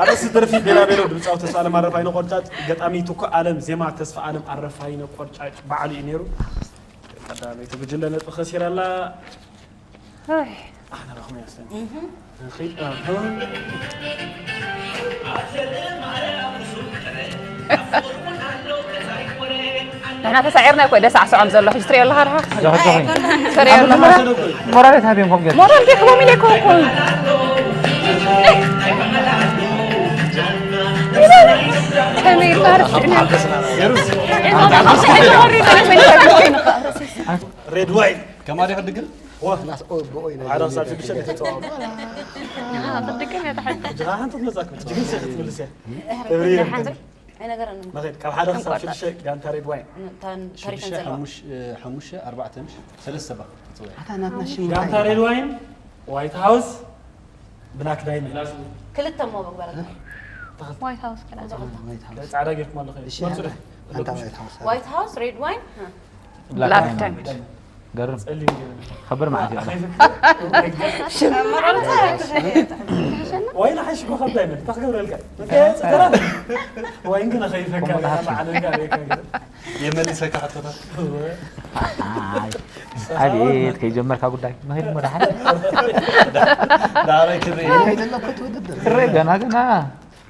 ኣርእስቲ ደርፊ ቤላ ቤሎ፣ ድምጻዊ ተስፋ ለማረፋይ ነው ቆርጫጭ፣ ገጣሚ ትኩ ኣለም፣ ዜማ ተስፋ ኣለም ኣረፋይ ነው ቆርጫጭ ባዕሉ እዩ ነይሩ። ቀዳመይቲ ጉጅለ ነጥቢ ከሲራ ኣላ። ኣይ። ኣነ ረኽመ ያስተን። እህ። እኺ፣ ኣህ። ንሕና ተሳዒርና እኮ ደሳዕስዖም ዘሎ፣ ሕጂ ትሪኦ ኣለኻ ድኻ? ዞኸ፣ ዞኸ። ትሪኦ ኣለኻ? ሞራል የትሃብዮም ከም ገለ። ሞራል ዲኽሞም ኢለ እኮ እኮ። ከመይ ይባሃል? ሬድ ዋይን። ከማሪ ክድግም? ዋ። ላስ ኦ ቦይ ነው። ሓደ ሳልፊ ብሸት ተጻዋሙ። ኣዎ፣ ክድግም እያ ተሓልፍ። እጅኻ ሓንቲ ትመጻክ፣ እጅግን ሰ ክትምልስ እያ። እብሪ ሓንቲ ኣይነገረንም። መኸድ፣ ካብ ሓደ ክሳብ ሽዱሽተ ጋንታ ሬድ ዋይን። ታን ታሪኽን ሽዱሽተ፣ ዘለዋ። ሓሙሽ-፣ እ፣ ሓሙሽተ፣ ኣርባዕተ፣ ምሽ? ሰለስተ ባኽ ትጽውዕ። ኣታ ናትና ሽም ጋንታ እንታይ ሬድ ዋይን፣ ዋይት ሃውስ፣ ብላክ ዳይመንድ። ክልተ እሞ መግበረ። ዋይት ሃውስ ከላ። ዋይት ሃውስ። ጻዕዳ ጌርኩም ኣለኹ። እሺ፣ መርጹ ዶ? ኣንታ ዋይት ሃውስ። ዋይት ሃውስ፣ ሬድ ዋይን፣ እ። ብላክ ብላክ ዳይመንድ። ዳይመንድ። ገርም። ጸሊም ገርም። ከበር ማለት እዩ። ኣኸይፈክር። ሽም። ወይ ንሓይሽ ኮኸብ ዳይመንድ፣ እንታይ ክገብረልካ? መጋየጺ ተራ። ወይ ግን ኣኸይፈካ፣ ከምኡ መዓለልካ፣ ኣኸይፈካ። የመልሰካ ሕቶታት። ኣይ፣ ኣቤት፣ ከይጀመርካ ጉዳይ። መኸይድ መድሓን። ዳዕራይ ክርኢ። ከይደለኩ ትውድድር። ክርኢ ገና፣ ገና።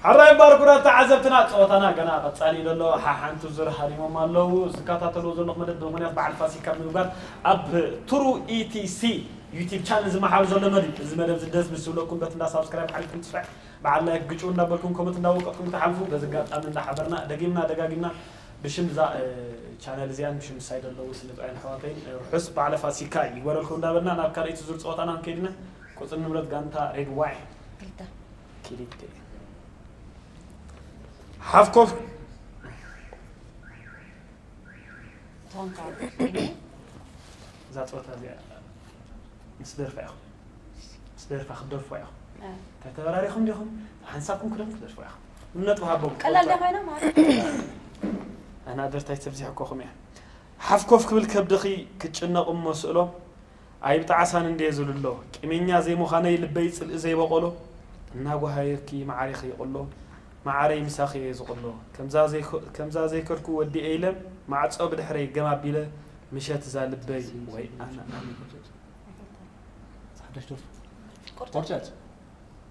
ሕራይ ባርኩራት ተዓዘብትና፣ ጸወታና ገና ቀጻሊ እዩ ዘሎ። ሓሓንቲ ዙር ሃሪሞም ኣለዉ። ዝከታተልዎ ዘለኹ መደብ ብምኽንያት በዓል ፋሲካ ብምግባር ኣብ ትሩ ኢቲሲ ዩቲብ ቻነል ዝመሓር ዘሎ መደብ እዩ። እዚ መደብ እዚ ደስ ምስ ዝብለኩም በቲ እንዳ ሳብስክራይብ ሓሊፍኩም ትስፋሕ በዓል ላይክ ግጭው እንዳበልኩም ኮመንት እንዳወቀጥኩም ትሓልፉ። በዚ ኣጋጣሚ እንዳሓበርና ደጊምና ደጋጊምና ብሽም እዛ፣ እ፣ ቻነል እዚኣን ብሽም ምሳይ ዘለዉ ስነ ጥበባውያን ኣሕዋተይን፣ እ፣ ርሑስ በዓለ ፋሲካ ይግበረልኩም እንዳበልና ናብ ካልኣይቲ ዙር ጸወታና ክንከይድ ኢና። ቁጽሪ ንብረት ጋንታ ሬድ ዋይን። ክልተ። ክልተ። ሓፍ ኮፍ። እዛ ጸወታ እዚኣ ምስ ደርፋ ኢኹም። ምስ ደርፋ ክትደርፉ ኢኹም። እ። ተተበራሪኹም ዲኹም? ሓንሳብኩም ክደርፉ ክትደርፉ ኢኹም። ነጥቢ ሃቦም። ቀላል ድያ ኮይና ማለት? ኣና ደርታይ ተብዚሕ እኮኹም እያ። ሓፍ ኮፍ ክብል ከብድኺ ክጭነቕ እሞ ስእሎ። ኣይብጣዕሳን እንድየ ዝብሉ ኣሎ። ቂመኛ ዘይምዃነይ ልበይ ጽልኢ ዘይበቆሎ። እናጓሃየኪ መዓር ይቕሎ። መዓረይ ምሳኺ እየ ዝቕሎ። ከምዛ ዘይኮ-፣ ከምዛ ዘይከድኩ ወዲኤ ኢለ። ማዕጾ ብድሕረይ ገም ኣቢለ። ምሸት እዛ ልበይ ወይ ኣነ ኣነ። ሓደሽ ደርፊ። ቆርጫጭ። ቆርጫጭ።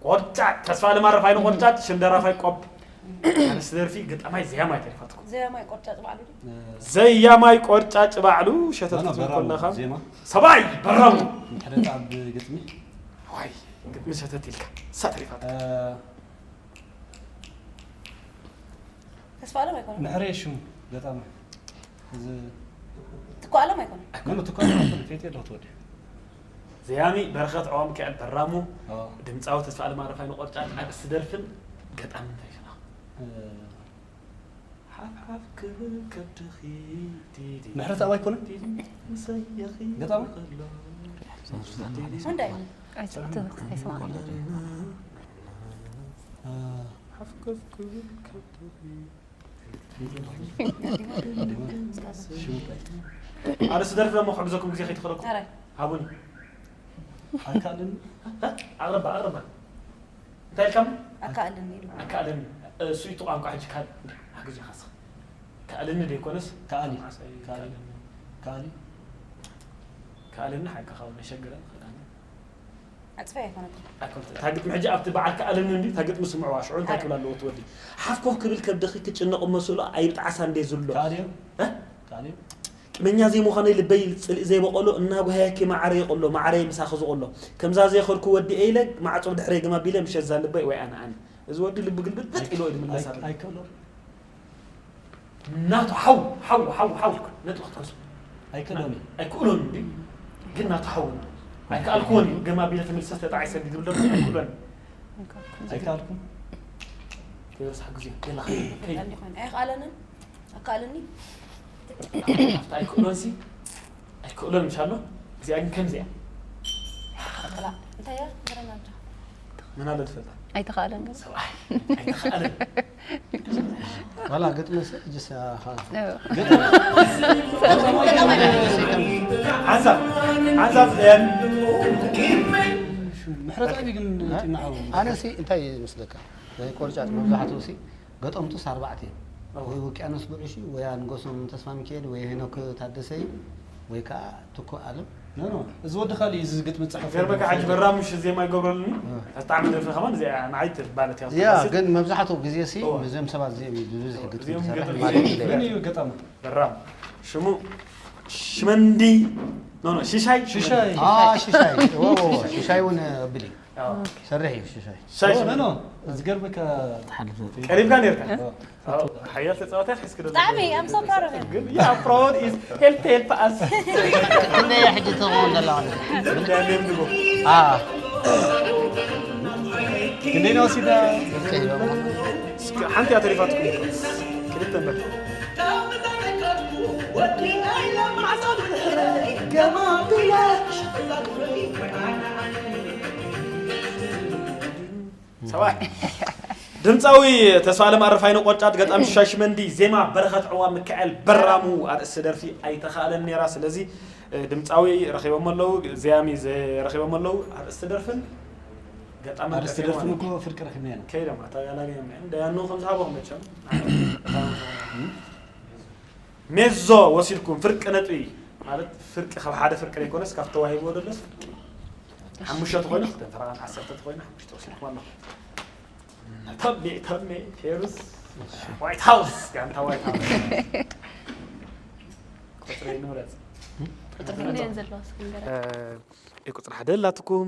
ቆርጫጭ። ተስፋ ለማረፍ ኣይነ ቆርጫጭ፣ ሽም ደራፋይ ቆብ። ኣነስ ደርፊ ገጣማይ ዘያማይ ተሪፋትኩም። ዘያማይ ቆርጫጭ ባዕሉ ድዩ? ዘያማይ ቆርጫጭ ባዕሉ ሸተት ኖ፣ ኖ፣ ክትብል በራሙ ከለኻ። ዜማ። ሰባይ በራሙ። ሕደት ኣብ ግጥሚ። ዋይ፣ ግጥሚ ሸተት ኢልካ። እሳ ተሪፋትኩም። እ፣ ተስፋ ኣለም ኣይኮነን። ምሕሬ ሽሙ ገጣሚ። እዚ ትኳ ኣለም ኣይኮነን። ኖ፣ ኖ፣ ትኳ ኣለም ኣይኮነን። ፌት የለኹ ትወዲ። ዘያሚ በረኸት ዐዋም ክዕል በራሙ፣ ኦ። ድምፃዊ ተስፋ ኣለም ኣረፋይ ንቆርጫጭ፣ ኣርእስቲ ደርፍን ገጣሚ እንታይ ሽና? እ፣ ሓፍ ሓፍ ክብል ከብድኺ፣ ዲዲ፣ ምሕረት ኣባይ ኮነ? ዲዲ፣ ምሰየኺ ገጣሚ? ከሎ፣ ዲዲ፣ ወንዳይ? ኣይሰማዕኩ። ሓፍ ከፍ ክብል ከብድኺ። ኣርእስቲ ደርፊ ደሞ ክሕግዘኩም ግዜ ከይትኸለኩም። ኣረ። ሃቡኒ። ኣካልን ኣቕርባ፣ ኣቕርባ። እንታይ ኢልካም? ኣካልን ኢሉ። ኣካልን። እሱ ይቱ ቋንቋ ሕጂ ካል-፣ ሓግዝ ይኻስኽ። ካልን ደይኮነስ? ካሊ። ማዕሰይ ካሊ። ካልን። ካሊ። ካልን ሓቂ ካብ ነሸግረን ኸዳኒ። ኣጽፈ ኣይኮነትን። ኣይኮነትን። እታ ግጥሚ ሕጂ ኣብቲ በዓል ከኣለኒ እንዲ፣ እታ ግጥሚ ስምዕዋ፣ ሽዑ እንታይ ኣረ። ክብል ኣለዎ እቲ ወዲ? ሓፍ ኮፍ ክብል ከብድኺ ክጭነቕ እሞ ስእሉ ኣይብጣዕሳ እንዴ ዝሎ። ከኣልዮ? እ? ከኣልዮ? ቂመኛ ዘይምዃነይ ልበይ ጽልኢ ዘይበቐሎ፣ እናጓሃየኪ ማዕረይ ይቕሎ፣ ማዕረይ ምሳኺ ዝቕሎ። ከምዛ ዘይኸድኩ ወዲኤ ኢለ፣ ማዕጾ ብድሕረይ ግም ኣቢለ፣ ምሸት እዛ ልበይ ወይ ኣነ ኣነ። እዚ ወዲ ልቢ ግልብጥ ኢሉ እዩ ዝምለስ ኣሎ። ኣይክእሎን። ናቱ ሓው፣ ሓው፣ ሓው፣ ሓው ነጥቢ ክትከሱ። ኣይክእሎን እዩ። ኣይክእሎን እንዲ፣ ግን ናቱ ሓው እዩ። ኣይከኣልክዎን እዩ። ገማ ቢለ ተመልሰ ተጣዒሰ ዝብል ደርፊ ኣይክእሎን። ኣይከኣልኩም። ከይበዝሓ ግዜ፣ የላ፣ ከይድ። ኣይኮን፣ ኣይኸኣለንን። ኣካልኒ። ኣብታ ኣይክእሎን ሲ፣ ኣይክእሎን ምሽ ኣሎ። እዚኣ ግን ከምዚኣ። ጥላ፣ እንታይ እያ? ገረና እንጃ። መን ኣሎ ትፈልጣ? ኣይተኻእለን ግን። ሰብኣይ፣ ኣይተኻእለን። ዋላ ግጥሚ ሲ፣ እጅስ፣ ኣኻ። ሓንሳብ፣ ሓንሳብ እየን። ምሕረት ዓቢ ግን እ? ጢና ሓው። ኣነ ሲ፣ እንታይ ይመስለካ? ናይ ቆርጫጭ መብዛሕትኡ ሲ፣ ገጠምቱስ ኣርባዕተ እዮም። ኣዎ። ወይ ውቅያኖስ ጉዕሽ እዩ፣ ወይ ኣንጎሶም ተስፋ ሚካኤል፣ ወይ ሄኖክ ታደሰ እዩ፣ ወይ ከዓ ትኩእ ኣለም። ኖ፣ ኖ፣ እዚ ወዲ ካልእ እዩ፣ እዚ ግጥሚ ዝጸሓፈ። ገርበካ ሕጂ በራም ምሽ ዜማ ይገብረሉኒ። እ። ኣጣዕሚ ደርፊ ከማን እዚኣ ንዓይ ትባለት እያ ያ፣ ትመስል። ግን መብዛሕትኡ ግዜ ሲ፣ እዎ። ነዚኦም ሰባት እዚኦም እዩ ብብዝሒ ግጥሚ እዚኦም ዝሰርሕ ግጥሚ ማለት እዩ። ዝሰርሕ። መን እዩ ገጣሚ? በራም። ሽሙ ሽመንዲ። ኖ፣ ኖ፣ ሽሻይ። ሽሻይ። አ፣ ሽሻይ። ዎ፣ ዎ፣ ዎ፣ ሽሻይ እውን፣ እ፣ ብሊ። ኣዎ። ሰርሕ እዩ ሽሻይ። ሻይ ኦ፣ ሽመ- ኖ፣ ኖ። ዝገርመካ ትሓልፍ። ቀሪብካ ነርካ? ኦ። ኣዎ፣ ሓያል ተጻዋታይ ሒዝክ ዶ? ብጣዕሚ፣ I'm so proud of him። ግን፣ yeah, proud is help, help us። ክንደይ ሕጂ ትኸውን ዘለዋ? ክንደይ ነም ድጎ? አ። ክንደይ ነው ሲዳ? እስከ ሓንቲ እያ ተሪፋትኩም። ክልተ እምበር። ሰብኣይ። ድምፃዊ ተስፋለም ኣረፋይነ ቆርጫጭ፣ ገጣሚ ሽሻይ ሽመንዲ፣ ዜማ በረኸት ዕዋ ሚካኤል በራሙ፣ ኣርእስቲ ደርፊ ኣይተኻእለን ነይራ። ስለዚ፣ እ፣ ድምፃዊ ረኺቦም ኣለዉ፣ ዘያሚ ዘ-፣ ረኺቦም ኣለዉ፣ ኣርእስቲ ደርፍን ገጣምን ኣርእስቲ ረኺቦም ደርፍን ኣለዉ። እኮ ፍርቂ ረኺብናዮ ኢና። ከይዶም፣ ኣታ ኣላገዮም እዮም። ደያኑ ከም ዝሃቦም መቸም። ሜዞ ወሲድኩም ፍርቂ ነጥቢ፣ ማለት ፍርቂ ካብ ሓደ ፍርቂ ዘይኮነስ ካብ ተዋሂብዎ ደሎስ ፍርቂ። ሓሙሽተ ተኾይኑ፣ ክልተ ተራ ዓሰርተ ተኾይኑ፣ ሓሙሽተ ወሲድኩም ኣለኹም። ተሜ፣ ተሜ፣ ፌሩዝ፣ ዋይት ሃውስ፣ ጋንታ ዋይት ሃውስ። ቁጽሪ ንምረጽ። ቁጽሪ ክንደየን ዘለዋ እስኪ ንገረኒ። እ፣ ቁጽሪ ሓደ ኣላትኩም፣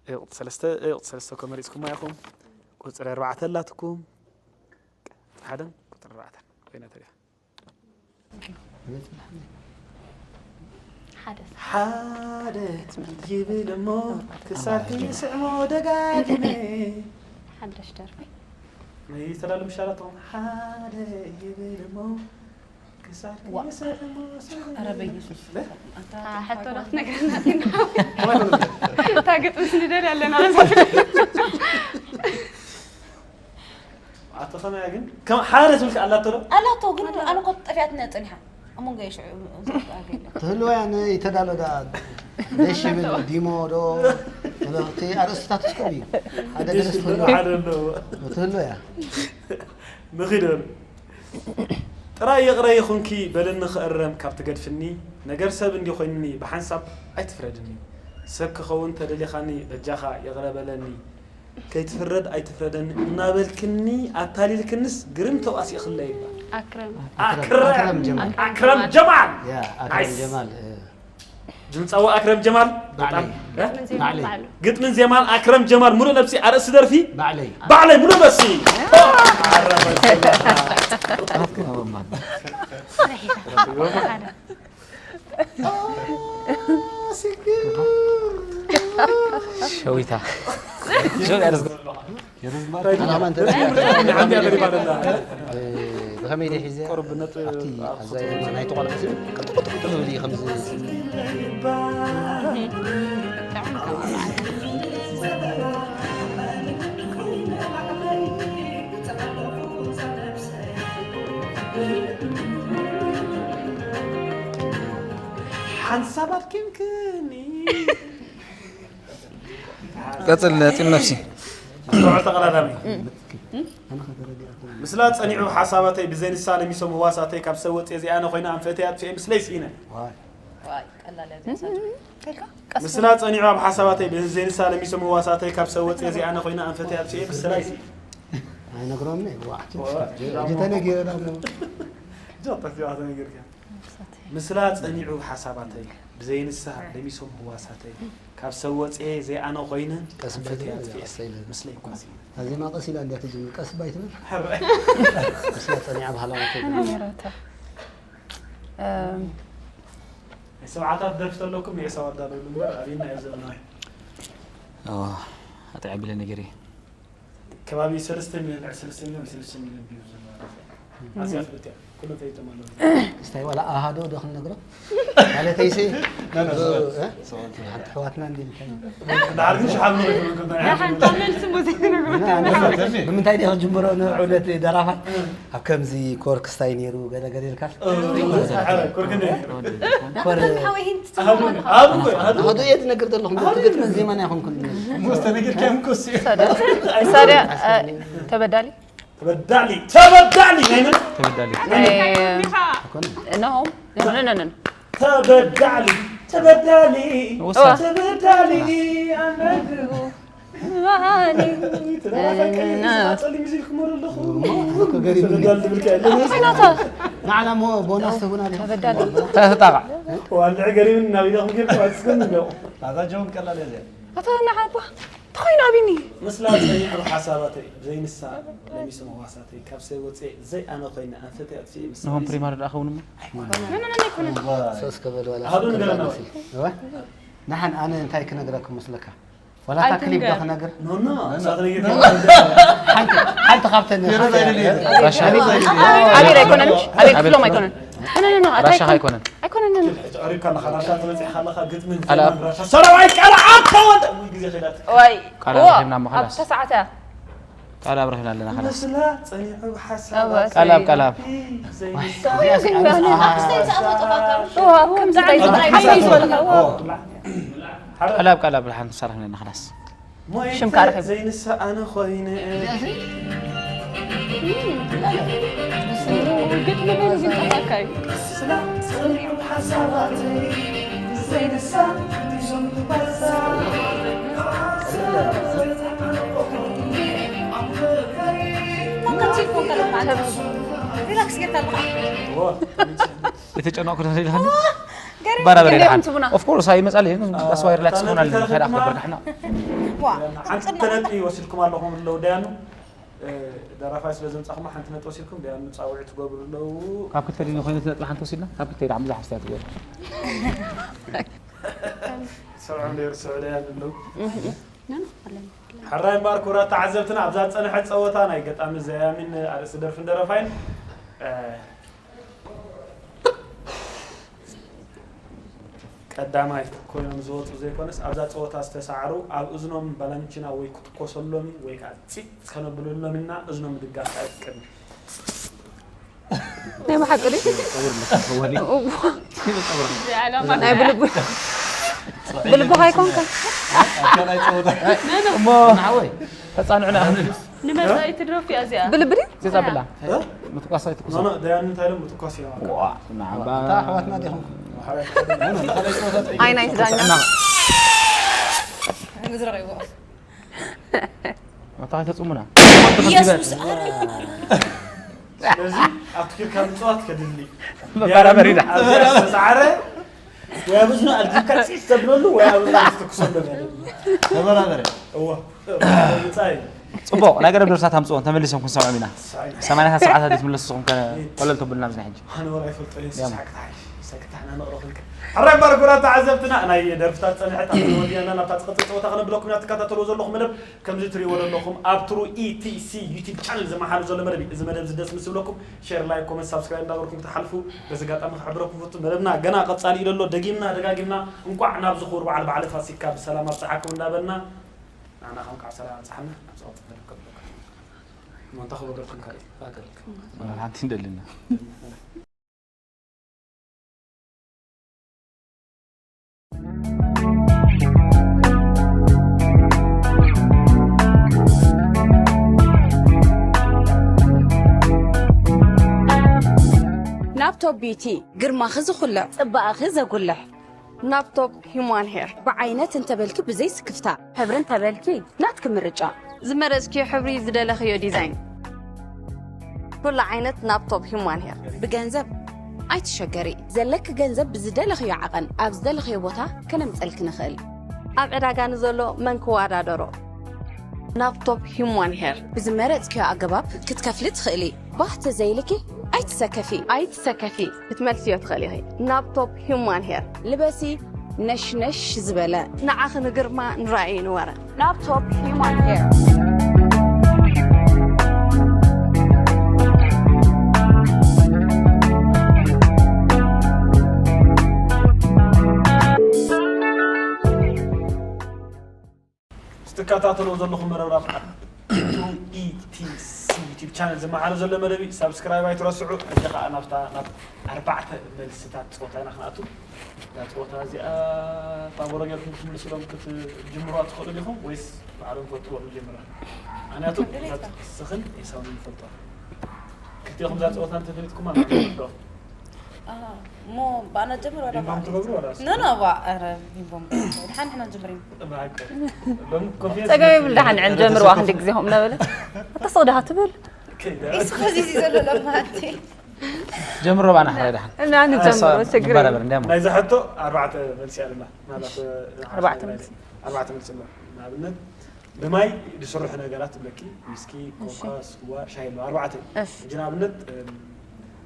እ፣ ቁጽሪ ሰለስተ፣ እ፣ ቁጽሪ ሰለስተ እኮ መሪጽኩማ ኢኹም። ቁጽሪ ኣርባዕተ ኣላትኩም። ቁጽሪ ሓደን ቁጽሪ ኣርባዕተን ኮይና ተሪፋ። ሓደ። ሓደ ይብል እሞ ክሳብ ይስዕሞ ደጋጊመ። ሓደሽ ደርፊ። ይተላሉ ምሻላቶም ሓደ ይብል እሞ ክሳብ ዋ። ይስዕሞ ኧረ በኢየሱስ። ለ? ኣታ አ፣ ሕቶ ዶ ክትነግረና ዲና? እታ ግጥምስ ንደልያ ኣለና። ኣቶ ሰማያ ግን ከም ሓደ ትብል ኣላቶ ዶ? ኣላቶ ግን ኣላ። ኣነ እኮ ጠፊኣትኒ እያ ጸኒሓ። ኣብ መንጎ እየ ሽዑ፣ ኣብ መንጎ ኣገለ። ትህልዋ እያ፣ ንይተዳሎ ደኣ ደሽ ይብል፣ ዲሞ ዶ፣ እቲ ኣርእስትታት እስከ እዩ። ሓደ ደስ ገለስ ይብል ትህልዋ። ሓደ ኣለዎ። ትህልዋ እያ። ንኺድ በሉ። ጥራይ ይቕረ ይኹንኪ በልኒ ክእረም ካብ ትገድፍኒ፣ ነገር ሰብ እንዲ ኮይንኒ ብሓንሳብ ኣይትፍረድኒ። ሰብ ክኸውን ተደሊኻኒ በጃኻ ይቕረ በለኒ። ከይትፍረድ ኣይትፍረደኒ እናበልክኒ ኣታሊልክንስ ግርም ተዋሲእኽለይ እባ። ኣክረም። ኣክረም፣ ኣክረም ጀማል። ኣክረም ጀማል። ያ፣ ኣክረም ናይስ። ጀማል፣ እ። ድምፃዊ ኣክረም ጀማል። ባዕለይ። በጣም፣ እ? ግጥምን ዜማን ባዕለይ። ባዕሉ። ግጥምን ዜማን ኣክረም ጀማል፣ ሙሉእ ነብሲ፣ ኣርእስቲ ደርፊ? ባዕለይ። ባዕለይ፣ ሙሉእ ነብሲ። ኦ፣ ኣረ በስመ ኣብ። ሸዊታ። ሸዊታ። ኣላማ እንተ ደኣ ንዓንዲ ኣበሪባ ደላ። እ፣ ብኸመይ ደይ ሒዘ? ቁሩብ ነጥ-፣ ኣብቲ ኣብ ኣዛይ ናይቲ ቆልዓ ሲ ቅጥቅጥቅጥ ዝብል እዩ ከምዚ። ሓንሳብ ኣድኪምክኒ። ቀጽል፣ ጺም ነፍሲ። ኣስተውዕል ተቐዳዳሚ። ምስላ ጸኒዑ ሓሳባተይ ብዘይ ንሳ ለሚሶም ህዋሳተይ ካብ ሰብ ወጽየ እዚኣ ኣነ ኮይነ ኣንፈተይ ኣጥፊኤ ምስለይ ስኢነ። ዋይ። ዋይ፣ ቀላል እያ እዚኣ ሳጅ። ከልካ? ቀስ ምስላ ጸኒዑ ኣብ ሓሳባተይ ብዘይ ንሳ ለሚሶም ህዋሳተይ ካብ ሰብ ወጽየ እዚኣ ኣነ ኮይነ ኣንፈተይ ኣጥፊኤ ምስለይ ስኢነ። ኣይነግሮም እየ፣ ዋዕ። ዋ፣ እጅ ተነጊረ ደሞ። ጆታ እዚኣ ተነጊርካ። ምስላ ጸኒዑ ሓሳባተይ ብዘይ ንሳ ለሚሶም ህዋሳተይ ካብ ሰብ ወጽየ ዘይኣነ ኮይነ ቀስ በል፣ ኣንፈተይ ኣጥፊኤ ቀስ በል። ምስለይ ኳሲ። ኣዜማ ቀስ ኢላ እንድያ ትጅምር፣ ቀስ ባይ ትብል። ምስላ ጸኒዓ ባህላዋ ትብል። ኣነ ነይረታ። እም፣ ሰብዓታት ደርፊ ተለኩም የሰው ኣዳለሉ እምበር ኣቤና እየ ዘለናዊ ኣዎ ኣጥዕ ቢለ ነገር እየ ከባቢ ሰለስተ ሚሊዮን ልዕሊ ሰለስተ ሚሊዮን ሰለስተ ሚሊዮን ቢዩ ዘለዋ ኣዚኣ ፍልጥ እያ ኩሎም ፈይጦም ኣለዉ ክስታይ ዋላ ኣሃዶ ዶ ክንነግሮ? ማለተይሲ ሓንቲ ሕዋትና እንዲ እንታይ ዳሓር ግን ሸሓብ ንሪኢ መንከም ሓንታ መልሲ ሙዚክ ብምንታይ ዲኻ ጅምሮ ንዑደት ደራፋት ኣብ ከምዚ ኮር ክስታይ ነይሩ ገለ ገለ ኢልካ ኮርክነ ኮር ኣቡ ኣቡ ኣሃዶ እየ ትነግር ዘለኹም ግጥምን ዜማን ኣይኮንኩን ሙስተነግር ከም ኩሲ ሳድያ ተበዳሊ ተበዳሊ ተበዳሊ ናይ መን ተበዳሊ ናይ ኣይኮነ ነሆም ነነነነ ተበዳሊ ተበዳሊ ወሳ ተበዳሊ ኣነግሩ ተበዳሊ ሚዚክ ክመሩ ኣለኹ ገሪብኒ ተበዳሊ ዝብል ከ ኮይናታ ንዓና ሞ ቦናስ ትህቡና ዲኹም ተበዳሊ ተጣቃ ዋልዕ ገሪብን ናብ ኢለኹም ጌርኩም ኣስከም ንገቑ ኣዛ ጆን ቀላል እያ እዚኣ ኣታ ንዓባ ተኾይኑ ኣቢኒ ምስላ ጸኒሑ ሓሳባተይ ብዘይንሳ ለሚሱ መዋሳተይ ካብ ሰብ ወፅኤ ዘይ ኣነ ኮይነ ኣንፈተይ ኣጥፍኤ ምስ ንሆም ፕሪማር ደኣ ኸውን እሞ ሶስ ከበል ዋላ ሃሉ ንገረና እወ ንሓን ኣነ እንታይ ክነግረኩም መስለካ ዋላ እታ ክሊፕ ዶ ክነግር ኖኖ ሳትነጌ ሓንቲ ካብተን ኣቤል ኣይኮነን ኣቤል ክፍሎም ኣይኮነን ኖ ኖ ኖ ኣታ ራሻ ኣይኮነን ኣይኮነን ኣይኮነን ዕሪብካ ኣለኻ ራሻ ተመፂእካ ኣለኻ ግጥምን ኣላ- ዜማን ራሻ ሰራዋይ ቀልዓት ተወልደ እውን ግዜ ኸዳት ዋይ ቃል ዋ፣ ኣብርሂብና እሞ ኣብታ ኸላስ። ሰዓት እያ ቃል ኣብርሂብና ኣለና ኸላስ ምስላ ጸኒሑ ብሓሳብ እወ፣ ቃል ኣብ ቃል ኣብ ዋ፣ ከምዚ እንታይ ዝበልካ? ሓይሊ ዝበልካ? ዋ። ቃል ኣብ ቃል ኣብ ብርሃን ተሳርሕና ኣለና ኸላስ ሽምካ ኣረኺቡ። ዘይንሳ ኣነ ኮይነ ግጥሚ ግን ግን ጠፋካ እዩ። ስላ ጸኒሑ ሓሳባተይ ዘይንሳ ሒዞም ባሳ ሪላክስ ጌርካ ኣለኻ የተጨነቅኩ ተዘይልኸኒ ገሪም ባራበሪ ግን ድሓን ትቡና። ኦፍ ኮርስ ኣይመጻልየን ኣስዋይ ሪላክስ ክኾን ኣለና ከይዳ ክገብር ካሕና ሓንቲ ነጥቢ ወሲድኩም ኣለኹም ኣለዉ ደያኑ ደራፋይ ስለ ዘምጻኹም ሓንቲ ነጥቢ ወሲድኩም ደያኑ ጻውዒ ትገብሩ ኣለዉ ካብ ክልተ ድዩ ኮይኑ ነጥቢ ሓንቲ ወሲድና ካብ ክልተ ኢዳ ብዙሕ ኣስተያየት ገይሩ ሰብዖም ደይሩ ሰብዖ ደያኑ ኣለዉ ሕራይ እምበኣር ክቡራት ተዓዘብትና ኣብዛ ዝጸንሐት ጸወታ ናይ ገጣሚ ዘያሚን ኣርእስቲ ደርፍን ደረፋይን ቀዳማይ ኮይኖም ዝወፁ ዘይኮነስ ኣብዛ ፀወታ ዝተሰዓሩ ኣብ እዝኖም ባላንቺና ወይ ክትኮሰሎም ወይ ከዓ ፂፅ ከነብለሎም እና እዝኖም ምድጋፍ ኣይፍቀድን። ናይ ብሓቂ ድዩ? ናይ ብልቡ ብልብኻ ኣይኮንካ እሞ ተፃንዑና ንመፃኢት ድረፍ እያ እዚኣ። ብልቢ ድዩ? ዘፃብላ ምትኳስ ኣይትኩሳ ኖኖ ደያን እንታይ ኢሎም ምትኳስ እዮም ንዓባ እታ ኣሕዋትና ዲኹም ኣይ ናይ ዳኛ ዝረቂዎ መታ ተፅሙና ኢየሱስ ስለዚ ኣብቲ ኪርካ ምፅዋት ከድሊ መባራበሪና ዝተፃዕረ ወይ ኣብ እዝኑ ኣልጊብካ ፂፅ ተብለሉ ወይ ኣብ እዝኑ ትኩሰሎም ያለ ተበራበረ እዎ ምፃይ ፅቡቅ ናይ ገረብ ደርሳት ኣምፅኦን ተመሊሶም ክንሰምዖም ኢና ሰማንያታት ሰዓታት ዝምለሱ ስኹም ከ ወለል ተብሉና ኣብዚ ሕጂ ኣነ ወላ ይፈልጦ እየ ስሓቅታ ሓይሽ ሰክታሕና ንቕረኽልከ ሕራይ ባርጉራ ተዓዘብትና ናይ ደርፍታት ፀንሐት ኣብ ወዲያና ናብታ ትቐፅል ፀወታ ከነብለኩም ኢና ትከታተልዎ ዘለኹም መደብ ከምዚ ትሪእዎ ዘለኹም ኣብ ትሩ ኢቲሲ ዩቲብ ቻነል ዝመሓሉ ዘሎ መደብ እዩ እዚ መደብ እዚ ደስ ምስ ብለኩም ሼር ላይክ ኮመንት ሳብስክራይብ እንዳበርኩም ክትሓልፉ በዚ ኣጋጣሚ ክሕብረኩም ፍቱ መደብና ገና ቀፃሊ እዩ ዘሎ ደጊምና ደጋጊምና እንቋዕ ናብዚ ክቡር በዓል በዓለ ፋሲካ ብሰላም ኣብፀሓኩም እንዳበልና ንዓና ከም ከዓ ሰላም ኣብፀሓና ናብ ፀወታ መደብ ከብለኩም እሞ እንታይ ክገብረኩም ካልእ ኣገልክ ሓንቲ እንደልና ናብ ቶፕ ቢዩቲ ግርማኺ ዝኹልዕ ጽባቐኺ ዘጉልሕ ናብ ቶፕ ሂማን ሄር ብዓይነት እንተበልኪ ብዘይ ስክፍታ ሕብሪ እንተበልኪ ናትኪ ምርጫ ዝመረጽክዮ ሕብሪ ዝደለኽዮ ዲዛይን ኩሉ ዓይነት ናብ ቶፕ ሂማን ሄር ብገንዘብ ኣይትሸገሪ ዘለኪ ገንዘብ ብዝደለኽዮ ዓቐን ኣብ ዝደለኽዮ ቦታ ከነምጸልኪ ንኽእል ኣብ ዕዳጋ ንዘሎ መን ክወዳደሮ ናብ ቶፕ ሂማን ሄር ብዝመረጽክዮ ኣገባብ ክትከፍሊ ትኽእሊ። ባህ ተዘይልኪ ኣይትሰከፊ። ኣይትሰከፊ፣ ክትመልስዮ ትኽእሊ ኢኺ። ናብ ቶፕ ሂማን ሄር ልበሲ። ነሽነሽ ዝበለ ንዓኺ ንግርማ ንራእይ ንወረ። ናብ ቶፕ ሂማን ሄር። ትከታተልዎ ዘለኹም መደብ ራፕ ኢቲሲ ዩቲብ ቻነል ዝመሓረ ዘሎ መደብ እዩ። ሳብስክራይብ ኣይትረስዑ። ሕጂ ከዓ ናብታ ናብ ኣርባዕተ መልስታት ፀወታ ኢና ክንኣቱ። እዛ ፀወታ እዚኣ ፋቮሮ ጌርኩም ክትምልስሎም ክትጅምሩዋ ትኽእሉ ዲኹም ወይስ ባዕሎም ፈልጥዎ ንጀምራ? ምክንያቱ ስኽን ኤሳውን ንፈልጦ። ክልቲኹም እዛ ፀወታ እንተፈሊጥኩማ ንፈልጦ። እሞ ብኣና ጀምር ወላ ቢምባም ትገብሩ ወላ ኖ ኖ ባ ኧረ ቢምባም ድሓን ንሕና ንጀምር ኢና ፀገም ይብል ደሓን ንዕን ጀምርዋ ክንዲ ግዜ ከምኡ እናበለ ተስቕ ደሃ ትብል ኢስ ኸዚ እዚ ዘሎ ለማቲ ጀምሮ ባና ሓደ ደሓን እና ንጀምሮ ችግር ንበራበር እንዲያሞ ናይዚ ሕቶ ኣርባዕተ መልሲ ኣለና። ምናልባት ኣርባዕተ መልሲ። ኣርባዕተ መልሲ ኣለና። ንኣብነት ብማይ ዝስርሑ ነገራት ትብለኪ፣ ዊስኪ፣ ኮካ፣ ስዋ፣ ሻሂ ኣለዉ። ኣርባዕተ እዩ። እሺ። ሕጂ ንኣብነት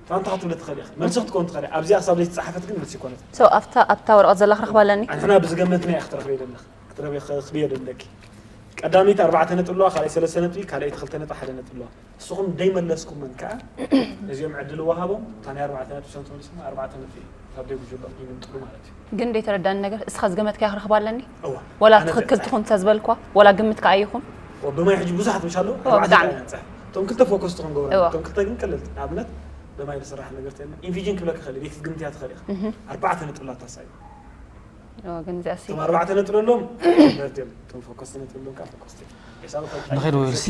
እታ እንታይ ክትብለ ትኽእል ኢኺ? መልሲ ክትከውን ትኽእል እያ። ኣብዚኣ ክሳብ ዘይተፃሓፈት ግን መልሲ ይኮነት። ሶ ኣብታ ኣብታ ወረቐት ዘላ ክረኽባ ኣለኒ ኣንሕና ብዝገመትና እያ ክትረኽበ የደለኽ ክትረኽብዮ ደለኪ። ቀዳመይቲ ኣርባዕተ ነጥቢ ኣለዋ፣ ካልኣይ ሰለስተ ነጥቢ፣ ካልኣይቲ ክልተ ነጥቢ ሓደ ነጥቢ ኣለዋ። ንስኹም ደይመለስኩመን ከዓ ነዚኦም ዕድል ወሃቦም እታ ናይ ኣርባዕተ ነጥቢ ሰንት መልስኩም ኣርባዕተ ነጥቢ ካብ ደይ ጉጅሎም ይምንጥሉ ማለት እዩ። ግን ደይተረዳኒ ነገር እስኻ ዝገመትካያ ክረኽባ ኣለኒ እዋ ወላ ኣነ ትኽክል ዘብጻሕ። ትኹን ተዝበልኳ ወላ ግምትካ ኣይኹን ብማይ ሕጂ ብዙሓት ምሽ ኣለዉ እዋ፣ ብጣዕሚ። እቶም ክልተ ፎከስ ትኾን ገብረ እዋ። እቶም ክልተ ግን ቀለልቲ ንኣብነት ብማይ ዝስራሕ ነገር ተለ ኢንፊጅን ክብለካ ክእል ቤት ግምትያ ትኽእል ኢኻ ኣርባዕተ ነጥቢ ላታ ሳይ እዋ፣ ግን እዚኣ ሲ እቶም ኣርባዕተ ነጥቢ ኣለዎም ነርድዮም እቶም ፎከስ ነጥቢ ኣለዎም ከዓ ፎከስ ንኸይድ ወይልሲ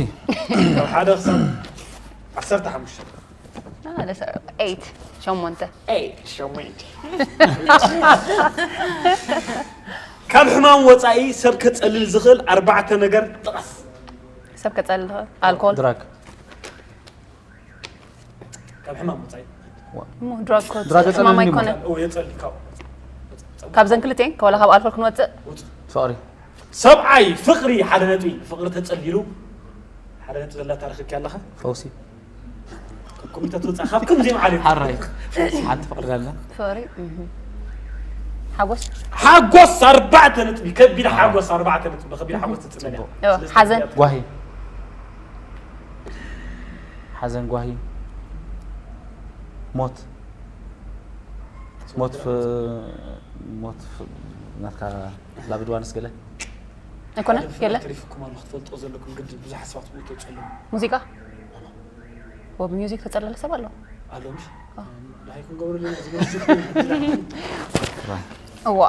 ካብ ሓደ ክሳብ ዓሰርተ ሓሙሽተ ኤይት ሸሞንተ ካብ ሕማም ወፃኢ ሰብ ከፀልል ዝኽእል ኣርባዕተ ነገር ጥቐስ። ሰብ ከፀልል ዝኽእል ኣልኮል ድራግ ካብ ሕማም ወፃኢ እሞ ድራግ ኮ ድራግ ሕማም የፀልል ኣይኮነ ኦ የፀሊ ካብ ካብዘን ክልቴን ከወላ ካብ ኣልኮል ክንወፅእ ፍቕሪ ሰብኣይ ፍቕሪ ሓደ ነጥቢ ፍቕሪ ተፀሊሉ ሓደ ነጥቢ ዘላ ታሪክ ኣለኻ ፈውሲ ኮሚተ ትወፃ ካብ ከምዚኦም ዓሌት ሓራይ ሓንቲ ፍቕሪ ዳለ ፍቕሪ እህ። ሓጎስ ሓጎስ ኣርባዕተ ነጥቢ ከቢድ ሓጎስ ኣርባዕተ ነጥቢ ከቢድ ሓጎስ ትፅመል እያ እዎ፣ ሓዘን ጓሂ ሓዘን ጓሂ ሞት ሞት ፍ- ሞት ፍ- ናትካ ላብድዋንስ ገለ ኣይኮነ ገለ ተሪፍኩም ኣሎ ክትፈልጦ ዘለኩም ግድ ብዙሓት ሰባት ብኡ ተፀልሙ ሙዚቃ ወብ ሚውዚክ ተፀለለ ሰብ ኣሎ ኣሎ ምሽ ኣዎ። ድሃይ ክንገብረሉ ዝመስል እዋ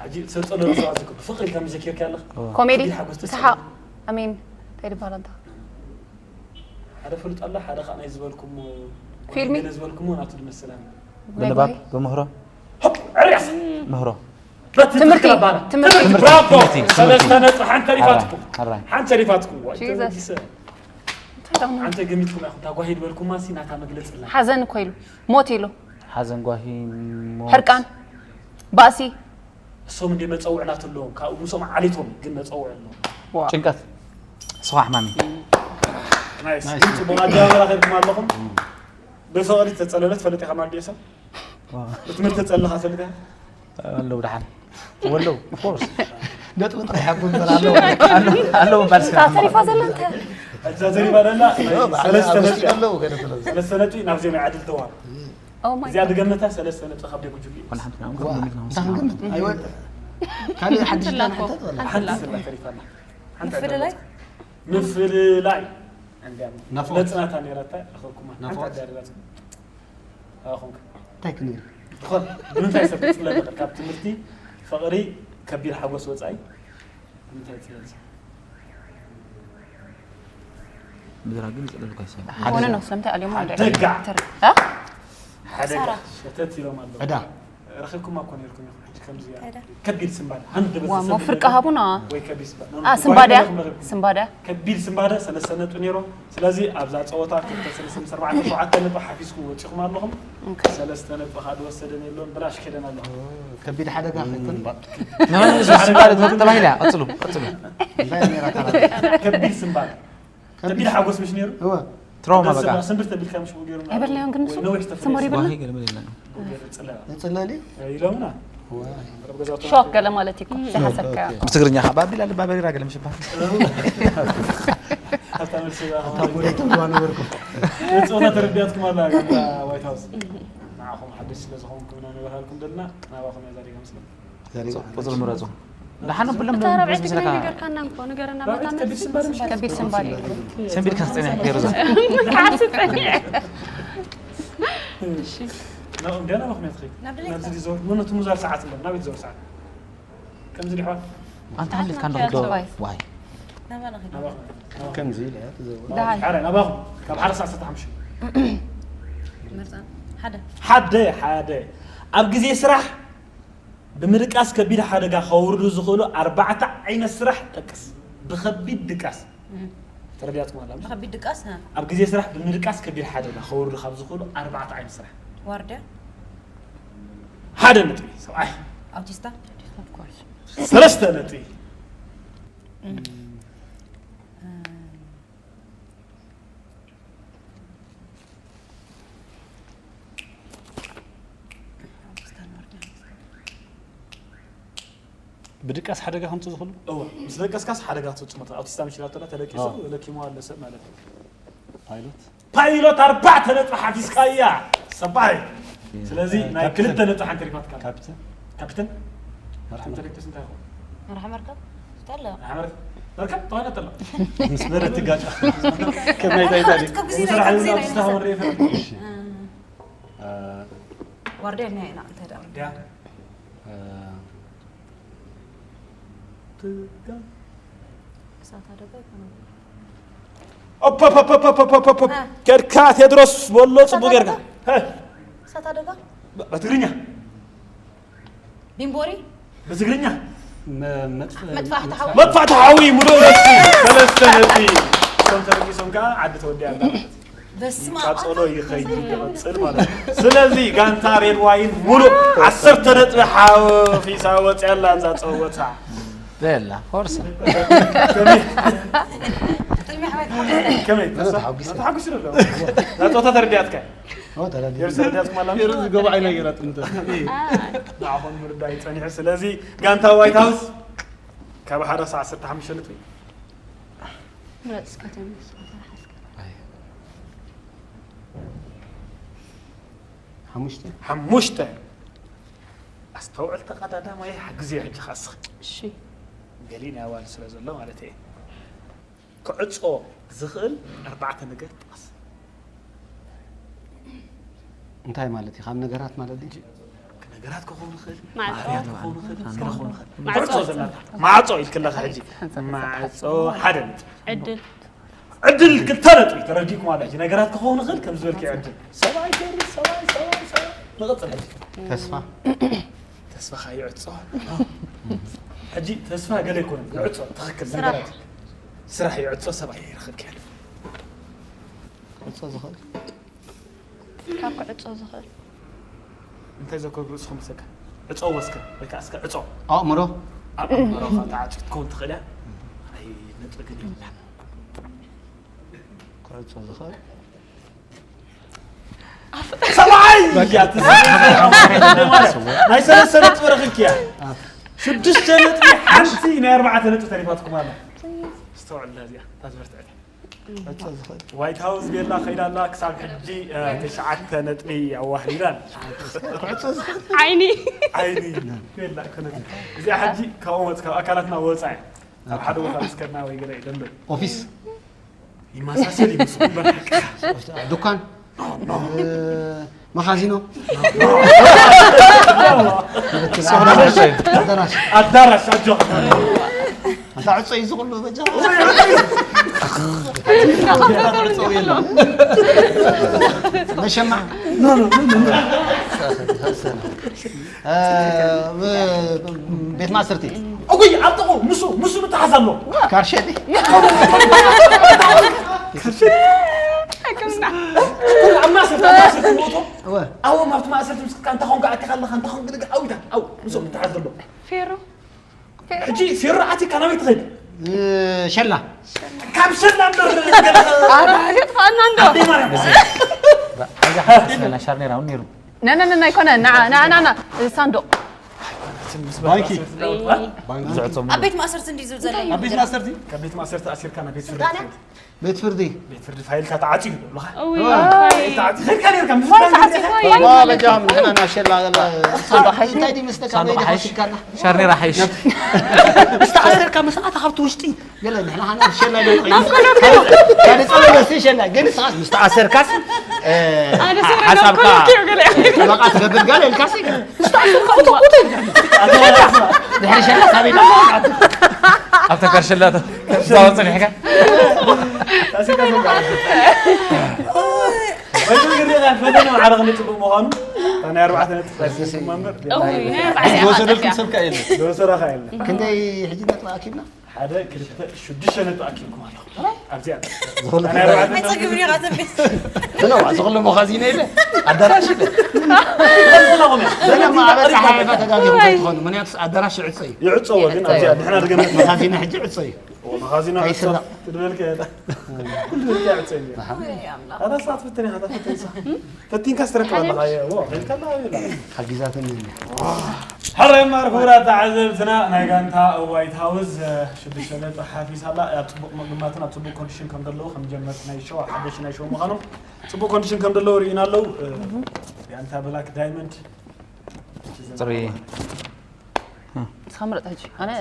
ሕጂ ሰብ ፀለሉ ሰባት ዝከ ብፍቕሪ ከም ዘኪርካ ኣለኽ ኮሜዲ ከቢድ ሓጎስ ተሰምዖ። ሰሓቕ ኣሜን እንታይ ድበሃል ኣንታ ሓደ ፍሉጥ ኣሎ ሓደ ከዓ ናይ ዝበልኩም ፊልሚ? ዝበልኩም ናቱ ዝመስል ኣሎ ብንባብ ብምህሮ ዕርያስ ምህሮ በቲ ትምህርቲ፣ ትክክል ኣባና። ትምህርቲ። ብራቮ ትምህርቲ፣ ሰለስተ ትምህርቲ። ነጥቢ ሓንቲ ተሪፋትኩም ኣራይ ሓንቲ ተሪፋትኩም Jesus። እንታይ ደሞ? ሓንቲ ገሚትኩም ኢኹም ታጓሂድ በልኩማ ሲ ናታ መግለፂ ላ ሓዘን እኮ ኢሉ ሞት ኢሉ ሓዘን ጓሂ ሞት ሕርቃን ባእሲ እሶም እንደ መፀውዕ ናትለዎም ካብኡ ምሶም ዓሊቶም ግን መፀውዕ ኣለዎም ጭንቀት ስኻ ሕማሚ ናይስ ግን ፅቡቅ ኣጀባበራ ከድኩም ኣለኹም ብፍቕሪ ተፀለለት ፈልጥ ኢኻ ማዲዮ ሰብ ብትምህርቲ ተፀለኻ ፈልጥ ኢኻ ኣለዉ ደሓን ወለው ኦፍኮርስ ነጥቢ ጥራሕ ይሓቡ እምበር ኣሎ ኣለዉ ባልሲ ተሪፋ ዘላ እንታይ እዛ ዘሪባ ደላ ሰለስተ ነጥቢ ኣለዉ ገለ ስለ ሰለስተ ነጥቢ ናብዚኦም ይዓድል ተዋር Oh my እዚኣ God። ድገመታ ሰለስተ ነጥቢ ካብ ደጉ ጅሉ ኮን ሓንቲ እንታይ ክንገምት ኣይወድእ ካልእ ሓድሽ ዳና ሓንታት ወላ ሓንቲ ስላ ተሪፋና ሓንቲ ምፍልላይ ምፍልላይ እንዲያ ናፍቆት። መፅናታ ነይራታ ረኸብኩማ ሓንቲ ናፍቆት። ኣዳሪባትኩም ኣኹም እንታይ ክንብል ዝኾን ብምንታይ ሰብ ክፅለል ይኽእል ካብ ትምህርቲ ፍቕሪ ከቢድ ሓጎስ ወፃኢ ብምንታይ ፅለል ብድራግ ግን ይፅለል እኮ ይሰብ ሆነ ነው ስለምታይ ኣልዮም ደጋ ተር ሓደጋ ሸተት ኢሎም ኣለዉ ዕዳ ረኺብኩማ እኮ ነይርኩም ኢኹም። ሕጂ ከምዚ እያ። ከቢድ ስንባደ። ሃንድ በዚ ዋ፣ እሞ ስንባደ ፍርቂ ሃቡና። ወይ ከቢድ ስንባደ። ኖ፣ ኖ፣ አ፣ ስንባደ ስንባደ። ነይርኩም፣ ነይርኩም። ስንባደ። ከቢድ ስንባደ ሰለስተ ነጥቢ ነይሩ። ስለዚ ኣብዛ ጸወታ ክልተ ሰለስተ ምስ ኣርባዕተ ሸውዓተ ነጥቢ ሓፊዝኩም ወጺኹም ኣለኹም። ኦኬ። ሰለስተ ነጥቢ ከዓ ዝወሰደን የሎን፣ ብላሽ ከደን ኣለኹም። ከቢድ ሓደጋ ከይኮነ። ንመን እዩ ስንባደ ተባሂላ? ቀጽሉ፣ ቀጽሉ። እንታይ ነይራ ካራ? ከቢድ ስንባደ። ከቢድ ሓጎስ ምሽ ነይሩ? እወ። ትራውማ በቃ። ስንብር ተቢልካ ምሽ ገይሩ? ኣይበልናዮን ግን ንሱ። ወይ ነዊሕ ተፍሬስ። ስንባደ ይበልና? ዋሂ ገለ መለ የለን። ገለ ጽለላ። ጽለሊ? ኢሎምና። ዋይ። ኣብ ገዛውትና ሾክ ገለ ማለት እዩ እኮ፣ ዘይሓሰብካዮ። ኦኬ። ብትግርኛ ኸዓ ባቢላ ልባ በሪራ ገለ ምሽ ይበሃል። ኣብታ መልሲ እያ። ኣታ ጉዳይ ትብልዋ ነበርኩም። ጾታ ተረዲኣትኩም ኣላ፣ ጋንታ ዋይት ሃውስ። ንዓኹም ሓደሽ ስለ ዝኾንኩም ኢና ንበሃልኩም ዘለና፣ ናባኹም እያ ዛሪጋ መስለኒ። ቁጽሪ ምረጹ። ደሓን ብሎም እታ ራብዐይቲ ብዝብዝለካ ግን ነገርካና እንኮ፣ ንገረና በታ ራብዐይቲ ከቢድ መልሲ። ስንባል ምሽ? ከቢድ ስንባል እዩ። ሰንቢድካ ክጸንሕ ከይሩ ዘሎ። ክሓስብ ጸኒሐ። እሺ። ናብኦም ድያ ናባኹም እያ ትኸይድ? ናብ ድሌትካ። ናብዚ ድዩ ዝዞር? ኖ፣ ኖ፣ እቲ ምዛር ሰዓት እምበር፣ ናበይ ትዞር ሰዓት? ከምዚ ድዩ ኣሕዋት? ኣንተ ሓሊፍካ እንዶ ክትዶ? ዋይ። ናባና ኸይድ። ናባኹም። ናባኹም። ከምዚ ኢለ እያ ትዘውር። ደሃይ። ሓረ፣ ናባኹም። ካብ ሓደ ክሳዕ ዓሰርተ ሓሙሽተ። መርጻ። ሓደ። ሓደ፣ ሓደ። ኣብ ግዜ ስራሕ ብምድቃስ ከቢድ ሓደጋ ከውርዱ ዝኽእሉ ኣርባዕተ ዓይነት ስራሕ ጠቅስ። ብኸቢድ ድቃስ። እም። ተረዲኣትኩም ኣላ? ብኸቢድ ድቃስ፣ እ። ኣብ ግዜ ስራሕ ብምድቃስ ከቢድ ሓደጋ ከውርዱ ካብ ዝኽእሉ ኣርባዕተ ዓይነት ስራሕ። ዋርድያ? ሓደ ነጥቢ፣ ሰብኣይ። ኣውቲስታ? Of course። ሰለስተ ነጥቢ። እም። ብድቃስ ሓደጋ ከምጽእ ዝኽእሉ? እወ፣ ምስ ደቀስካስ ሓደጋ ትፍጽሞ። ኣውቲስታ ምሽ ኢላቶ ኣላ፣ ተደቂሱ፣ ኣዎ። ለኪሙ ኣሎ ሰብ ማለት እዩ። ፓይሎት? ፓይሎት ኣርባዕተ ነጥቢ ሓፊዝካያ። ሰባይ። ስለዚ ናይ ካፕተን። ክልተ ነጥቢ ሓንቲ ሪፋት ካፕ-፣ ካፕተን? ካፕተን? መርሓ ካፕተን መርከብ። ደቂስ እንታይ ይኸውን? መርሓ መርከብ? ተሎ። መርሓ መርከብ? መርከብ ተኾነ ተሎ። ምስ በረት ትጋጫ። ከመይ ታይታኒክ? ካብ ግዜ ብዙሕ ናይ፣ ካብ ግዜ ናይ ኣውቲስታ ርእሰ። ኸውን ሪፈ። እሺ። እ። እ፣ ዋርድያ እኒኣ ኢና እንተ ደኣ። ዋርድያ። እ፣ ትጋ-፣ እሳት ኣደጋ ይኮነ። ኦፕ፣ ኦፕ፣ ኦፕ። እ። ከድካ ቴድሮስ በሎ ጽቡቅ ጌርካ። እሳት ኣደጋ? እ። እሳት ኣደጋ? ብ-፣ ብትግርኛ። ቢምቦሪ? ብትግርኛ። መ-፣ መጥፍ-፣ መጥፋእቲ ሓዊ። መጥፋእቲ ሓዊ፣ ሙሉእ ነጥቢ፣ ሰለስተ ነጥቢ። እቶም ተበጊሶም ከኣ ዓዲ ተወዲኣ ኣላ ማለት እዩ። በስመ ኣብ። ቃጸሎ ይኸይድ ይቕጽል ማለት እዩ። ስለዚ ጋንታ ሬድ ዋይን ሙሉእ ዓሰርተ ነጥቢ ሓፊሳ ወጽያ ኣላ ኣብዛ ጸወታ። በላ፣ ፎርሳ። ከመይ? ከመይ? ተሓጒሰ። ተሓጒሱ ዶ? እዛ ጸወታ ተረዲኣትካ? ኦ፣ ተረዲኡ። ፌርስ ተረዲኣትኩም ኣላ? ፌርስ ዝገባ ዓይና ገይራ ጥንተ። ንዓኹም ምርዳእ ይጸኒሑ። ስለዚ ጋንታ ዋይት ሃውስ ካብ ሓደ ክሳብ ዓሰርተ ሓሙሽተ ነጥቢ። ምረጽ እስከ ተመልስ። ሓሙሽተ። ሓሙሽተ። ኣስተውዕል ተቐዳዳማይ፣ ግዜ ሕጂ ካስኽ። እሺ። ገሊ ናይ ኣዋል ስለ ዘሎ ማለት እየ። ክዕጾ ዝኽእል ኣርባዕተ ነገር ጥቐስ። እንታይ ማለት እዩ? ካብ ነገራት ማለት ድዩ? ነገራት ክኸውን ይኽእል፣ ማዕጾ። ባህርያት ክኸውን ይኽእል፣ ስለ ክኸውን ይኽእል። ማዕጾ። ማዕጾ ዘላታ። ማዕጾ ኢልክለኻ ሕጂ። ማዕጾ ሓደ ነጥቢ። ዕድል። ዕድል ክልተ ነጥቢ። ተረዲእኩም ኣሎ ሕጂ። ነገራት ክኸውን ይኽእል፣ ከም ዝበልክዮ ዕድል። ሰብኣይ ገርስ፣ ሰብኣይ፣ ሰብኣይ፣ ሰብኣይ። ንቐጽል ሕጂ። ተስፋ። ተስፋኻ ይዕጾ። ሕጂ ተስፋ ገለ ኣይኮነን። ይዕጾ። ትኽክል ስራሕ። ነገራት። ስራሕ ይዕጾ፣ ሰብኣይ ይረኽብ ክሕልፍ። ክዕጾ ዝኽእል። ካብ ክዕጾ ዝኽእል። እንታይ ዘኮር ርእስኹም እስከ? ዕጾ ወስከ፣ ወይ ከኣ እስከ ዕጾ። ኣእምሮ። ኣእምሮኻ ተዓጽዩ ክትከውን ትኽእል እያ። ኣይ፣ ነጥቢ ግን የብላን። ክዕጾ ዝኽእል። ሰብኣይ! በቃ። እያ፣ ትስዕር። ናይ ሰለስተ ነጥቢ ረኺብኪ እያ። ሽዱሽተ ነጥቢ ሓንቲ ናይ ኣርባዕተ ነጥቢ ተሪፋትኩም ኣላ። ኣስተውዕልና እዚኣ፣ እታ ዝበርትዐት። ክዕጾ ዝኽእል። ዋይት ሃውስ ቤላ ከይዳ ኣላ፣ ክሳብ ሕጂ፣ እ፣ ትሽዓተ ነጥቢ ኣዋህሊላ ኣላ። ክዕጾ ዝኽእል። ዓይኒ። ዓይኒ። ቤላ ኣይኮነትን። እዚኣ ሕጂ ካብኡ ወጽ-፣ ካብ ኣካላትና ወጻ እያ። ካብ ሓደ ቦታ ምስ ከድና ወይ ገለ ይደንበ። ኦፊስ። ይመሳሰል እዩ ምስኡ እምበር ሓቅኻ። ዱኳን። እ፣ መኻዚኖ። ኣዳራሽ። ኣዳራሽ፣ ኣጆኻ። ኣንታ ዕጾ እዩ ዝኹሉ በጃ። መሸማዕ። ኖ ኖ ኖ ኖ። ቤት ማእሰርቲ። እጉይ ኣብ ጥቑ ምስ ምስ ምትሓዝ ኣሎ። ካርሸቲ። ኣብ ማእሰርቲ ኣብ ማእሰርቲ ሞቶ። ኣዎም ኣብቲ ማእሰርቲ ምስ ካንታ ኾንካ ኣቲኻ ኣለኻ እንታ ኾንክ ድጋ ኣውታ ኣው ምስ ምትሓዝ ዘሎ። ፌሮ። ሕጂ ፌሮ ኣቲካ ናበይ ትኸይድ? ሸላ። ካብ ሸላ እምበር ገለ ኣታ የጥፋና እንዶ። ኣደይ ማርያም። ሻርኔራ እውን ነይሩ። ነነነና ኣይኮነ ንዓ ንዓ ንዓ ንዓ ሳንዱቕ። ባንኪ። ባንኪ። ዝዕጾ ኣብ ቤት ማእሰርቲ እንዲ ዝብል ዘለኒ ኣብ ቤት ማእሰርቲ? ካብ ቤት ማእሰርቲ ኣሲርካ ናብ ቤት ፍርዲ ትኸይድ። ቤት ፍርዲ። ቤት ፍርዲ ፋይልካ ተዓጽዩ ኣለኻ። እውይ። ተዓጽዩ ኸይድካ ነርካ። ዋ በጃኹም ንሕና ናብ ሸላ ሳንዱቕ ሓይሽ እንታይ ድዩ ምስ ደቃ ሳንዱቕ ሓይሽ ሻርኔራ ሓይሽ። ዝተኣሰርካ ምስ ኣታ ካብቲ ውሽጢ ገለ ንሕና ሓና ሸላ ዶ? ካልእ ጸለለ ሸላ ግን ሰዓት ምስ ተኣሰርካስ ሓሳብካ ጠበቃ ትገብር ገለ ኢልካሲ ምስ ተኣሰርካ ቁጥቁጥ ኢልካ ድሕሪ ሸላ ሳበይ ዶ? ኣብታ ካርሸላ ዛወ ጸኒሕካ። ታሲካ ሰምካ። ወይ ግን ግን ፈተና ማዕረ ክንጽቡ ምዃኑ ናይ ኣርባዕተ ነጥብ ፋይፍ ስምንት መምህር። እውይ፣ ናይ ኣርባዕተ ዝወሰደልኩም ሰብ ከ የለ። ዝወሰዳ ከ የለ። ክንደይ ሕጂ ነጥቢ ኣኪብና? ሓደ ክልተ ሽዱሽተ ነጥቢ ኣኪብኩም ኣለኹም። ኣብዚኣ ዝኹሉ ናይ ኣርባዕተ ነጥቢ። ኣይጸግብን ኢኻ ተንቤት። ዝነዋ ዝኹሉ መኻዚነ የለ። ኣዳራሽ የለ። ዘለኹም እያ። ዘለማ ኣብ ጸሓይፋ ተጋጊኹም ከይትኾኑ። ምክንያቱ ኣዳራሽ ይዕጾ እዩ። ይዕጾ ግን ኣብዚኣ ንሕና ዝገመት መኻዚነ ሕጂ ዕጾ እዩ። መኻዚና ኣይስራቕ። ትድበልከ እያ። ኩሉ ድበልከ እያ ዕጸ እዩ። ኣታ ሰዓት ፈተኒ፣ ኣታ ፈተኒ ሰዓት። ፈቲንካ ስትረክብ ኣለኻ፣ እየ፣ ዎ፣ ኸይልካ ኣለኻ፣ ይብላ። ሓጊዛትኒ። ሕራይ እምበር ክቡራት ተዓዘብትና፣ ናይ ጋንታ ዋይት ሃውስ፣ እ፣ ሽዱሽተ ነጥቢ ሓፊሳ ኣላ። ኣብ ጽቡቕ ምግማትን ኣብ ጽቡቕ ኮንዲሽን ከም ዘለዉ ከም ጀመርቲ ናይ ሸው፣ ሓደሽ ናይ ሸው ምዃኖም ጽቡቕ ኮንዲሽን ከም ዘለዉ ርኢና ኣለዉ። እ፣ ጋንታ ብላክ ዳይመንድ ጽሪ። ንስኻ ምረጥ ሕጂ። ኣነ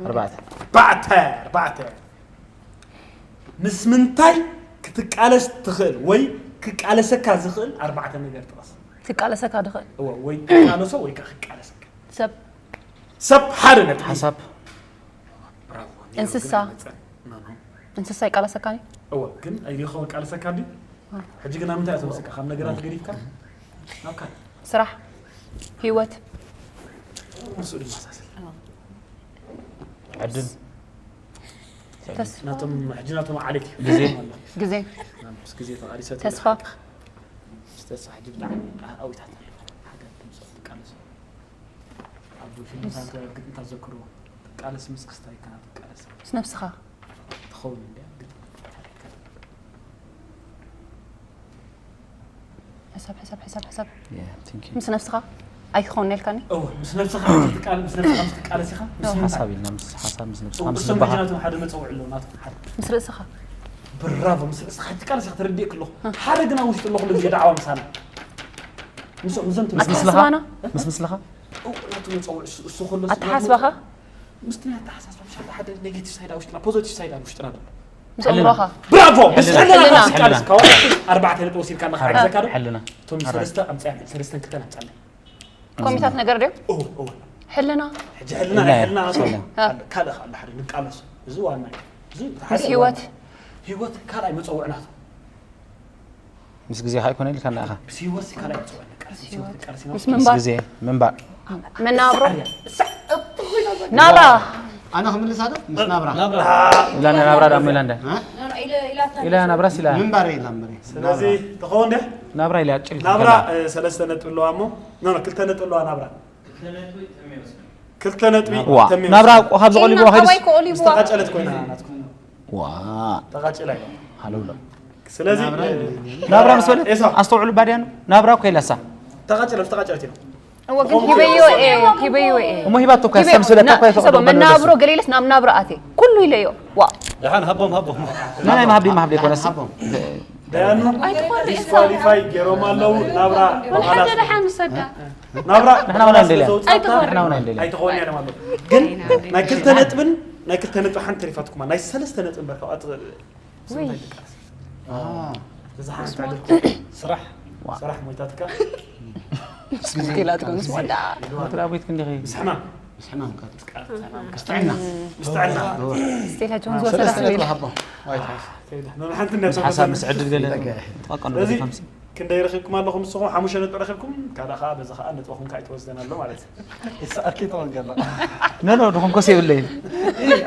ኣርባዕተ። ኣርባዕተ፣ ኣርባዕተ። ምስ ምንታይ ክትቃለስ ትኽእል ወይ ክቃለሰካ ዝኽእል ኣርባዕተ ነገር ጥቐስ። ክቃለሰካ ዝኽእል? እወ፣ ወይ ክቃለሶ ወይ ከዓ ክቃለሰካ። ሰብ። ሰብ ሓደ ነጥቢ። ሓሳብ። ብራቮ። እንስሳ። ኖ፣ ኖ። እንስሳ ይቃለሰካኒ? እወ፣ ግን ኣይዲኻ ክቃለሰካ እንዲ? ሕጂ ግን ኣብ ምንታይ እያ ተመሲልካ? ካብ ነገራት ገዲፍካ ናብ ካልእ? ስራሕ፣ ህይወት። ምስኡ ድማ መሳሰል። ዕድል። ተስፋ። ናቶም፣ ሕጂ ናቶም ዓሌት እዩ። ግዜ። ግዜ። ምስ ግዜ ተቓሊሰ ተስፋ። ምስ ተስፋ ሕጂ ብጣዕሚ ኣዊታት። ሓደ ድምፂ ትቃለስ። ኣብ ፊልምታት ግጥምታት ዘክርዎ። ትቃለስ ምስ ክስታይ ከኣ ትቃለስ። ምስ ነብስኻ። ትኸውን እንድያ፣ ግን ሕሳብ፣ ሕሳብ፣ ሕሳብ፣ ሕሳብ። Yeah, thank you። ምስ ነብስኻ ኣይክኸውን ኢልካኒ? እወ፣ ምስ ነብስኻ ምስ ትቃል-፣ ምስ ነብስኻ ምስ ትቃለስ ኢኻ፣ ምስ ምንታይ? ሓሳብ ኢልና፣ ምስ ሓሳብ፣ ምስ ነብስኻ፣ እወ፣ ምስ እሶም ልባኻ። ሕጂ ናቶም ሓደ መጸውዒ ኣለዎም፣ ናቶም ሓደ። ምስ ርእስኻ። ብራቮ፣ ምስ ርእስኻ ትቃለስ ኢኻ፣ ተረዲእክ ኣለኹ። እ። ሓደ ግና ውሽጢ ኣለኹ፣ ልግዜ ዳዕዋ ምሳና። ምስ፣ ምስዞም ምስ ትምስላ። ምስልኻ? ኣተሓሳስባና? ምስ ምስልኻ? እወ፣ ናቱ መጸውዒ እሱ፣ እሱ ከሎ ኣተሓሳስባኻ? ምስቲ ናይ ኣተሓሳስባ፣ ምሻ ሓደ ኔጌቲቭ ሳይድ ኣብ ውሽጥና፣ ፖዘቲቭ ሳይድ ኣብ ውሽጥና ኣሎ። ምስ ሕልና። ኣእምሮኻ። ብራቮ! ምስ ሕልና። ሕልና ሕልና። ካብ ስቃልስ፣ ካብ ኣርባዕተ ነጥቢ ወሲድካ ኣለኻ፣ ሕልና። ሓግዘካ ዶ? ሕልና። እቶም ኣርባዕተ። ሰለስተ ኣምጻ፣ ሰለስተን ክልተን ኣምጻለይ። ኮሚታት ነገር ድዮም? እወ፣ እወ። ሕልና። ሕጂ ሕልና፣ ሕልና፣ ሕልና፣ ሕልና። ኣቶ። ሕልና። ኣለ፣ ካልእ፣ ካልእ ሓደ ንቃለስ። እዚ ዋና እዩ። እዚ ሓደ ምስ ህይወት። ዋና። ህይወት ካልኣይ መጸውዕናቱ። ምስ ግዜ ከኣ ኣይኮነ ኢልካ ኣለኻ። ምስ ህይወት ካልኣይ መጸውዕና። ቃልሲ ምስ ህይወት፣ ቃልሲ ምስ ምስ ምንባር። ግዜ ምንባር። መናብሮ። ናብራ። ኣነ ክምልሳ ዶ? ምስ ናብራ። ናብራ። ኢላ ናብራ ዳሞ ኢላ እንደ። እ? ኢላ ናብራስ ኢላ። ምንባር ኢላ እምበር። ስለዚ ተኸውን ደ? ናብራ ኢላ ጭል ናብራ፣ ትበላ። እ፣ ሰለስተ ነጥቢ ኣለዋ እሞ። ኖ፣ ኖ፣ ክልተ ነጥቢ ኣለዋ ናብራ። ክልተ ነጥቢ ዋ፣ ተሚሩ። ናብራ እኮ ካብ ዝቆልብዋ ናብራ ከይድስ? ካባይ ክቆልብዋ። ዝተቃጨለት ኮይና ናትኩም። ዋ። ተቃጭላ እያ። ሃለውለው። ስለዚ፣ ናብራ፣ እ፣ ናብራ ምስ በለት ኤሳ። ኣስተውዕሉ ባድያኑ። ናብራ እኮ ኢላሳ። ተቃጭለ፣ ዝተቃጨለት ኢና። እወ፣ ግን ሂበዮ እየ፣ ሂበዮ እየ። እሞ ሂባቶ እኮ እያ፣ ሂበዮ። ሰምስለ ና-፣ እኮ እያ፣ ሰብ ተቆደደ መናብሮ ሰምስለ። ገለ ኢለስ ናብ ናብራ ኣትየ። ኩሉ ኢለዮ። ዋ። ደሓን ሃቦም፣ ሃቦም። ናይ፣ ናይ መሃቢ፣ መሃቢ ዘይኮነስ። ሃቦም። ደያኑ ኣይትኾን ርእስኻ። ዲስኳሊፋይ ገይሮም ኣለዉ። ናብራ ብቓላት ሓደ ደሓን ውሰዳ። ናብራ ንሕና እውን ኣይንደልያን። ስለ ዘውጻእካ ኣይትኾን። ንሕና እውን ኣይንደልያን። ኣይትኾን እያ ማለት። ግን ናይ ክልተ ነጥብን ናይ ክልተ ነጥቢ ሓንቲ ተሪፋትኩማ። ናይ ሰለስተ ነጥቢ እምበር ካብኣ ትኽእል። ውይ። ስራሕ። ስራሕ ሞይታትካ። ስኪላትኩም ምስ ወዳ። ወትራዊት ክንዲኺ። ምስ ሕማም። ምስ ሕማም። ምስ ጥዕና። ምስ ጥዕና። ስቴላ ጆንስ ሰለስተ ወሰዳ ነጥቢ ስለ ሃቦ። ዋይት ሃውስ። መምሓንቲ ምስ ሓሳብ ምስ ዕድል ገለ። ተቐቀሉ ስለዚ ከምሲ። ክንደይ ረኺብኩም ኣለኹም ንስኹም? ሓሙሽተ ነጥቢ ረኺብኩም። ካዳ ኸዓ በዚ ኸዓ ነጥብኹም ከዓ ይተወስደን ኣሎ ማለት እዩ። ይስኣልኪ ተወንገላ ኖ ኖ ድኹም ኮስ የብለይን።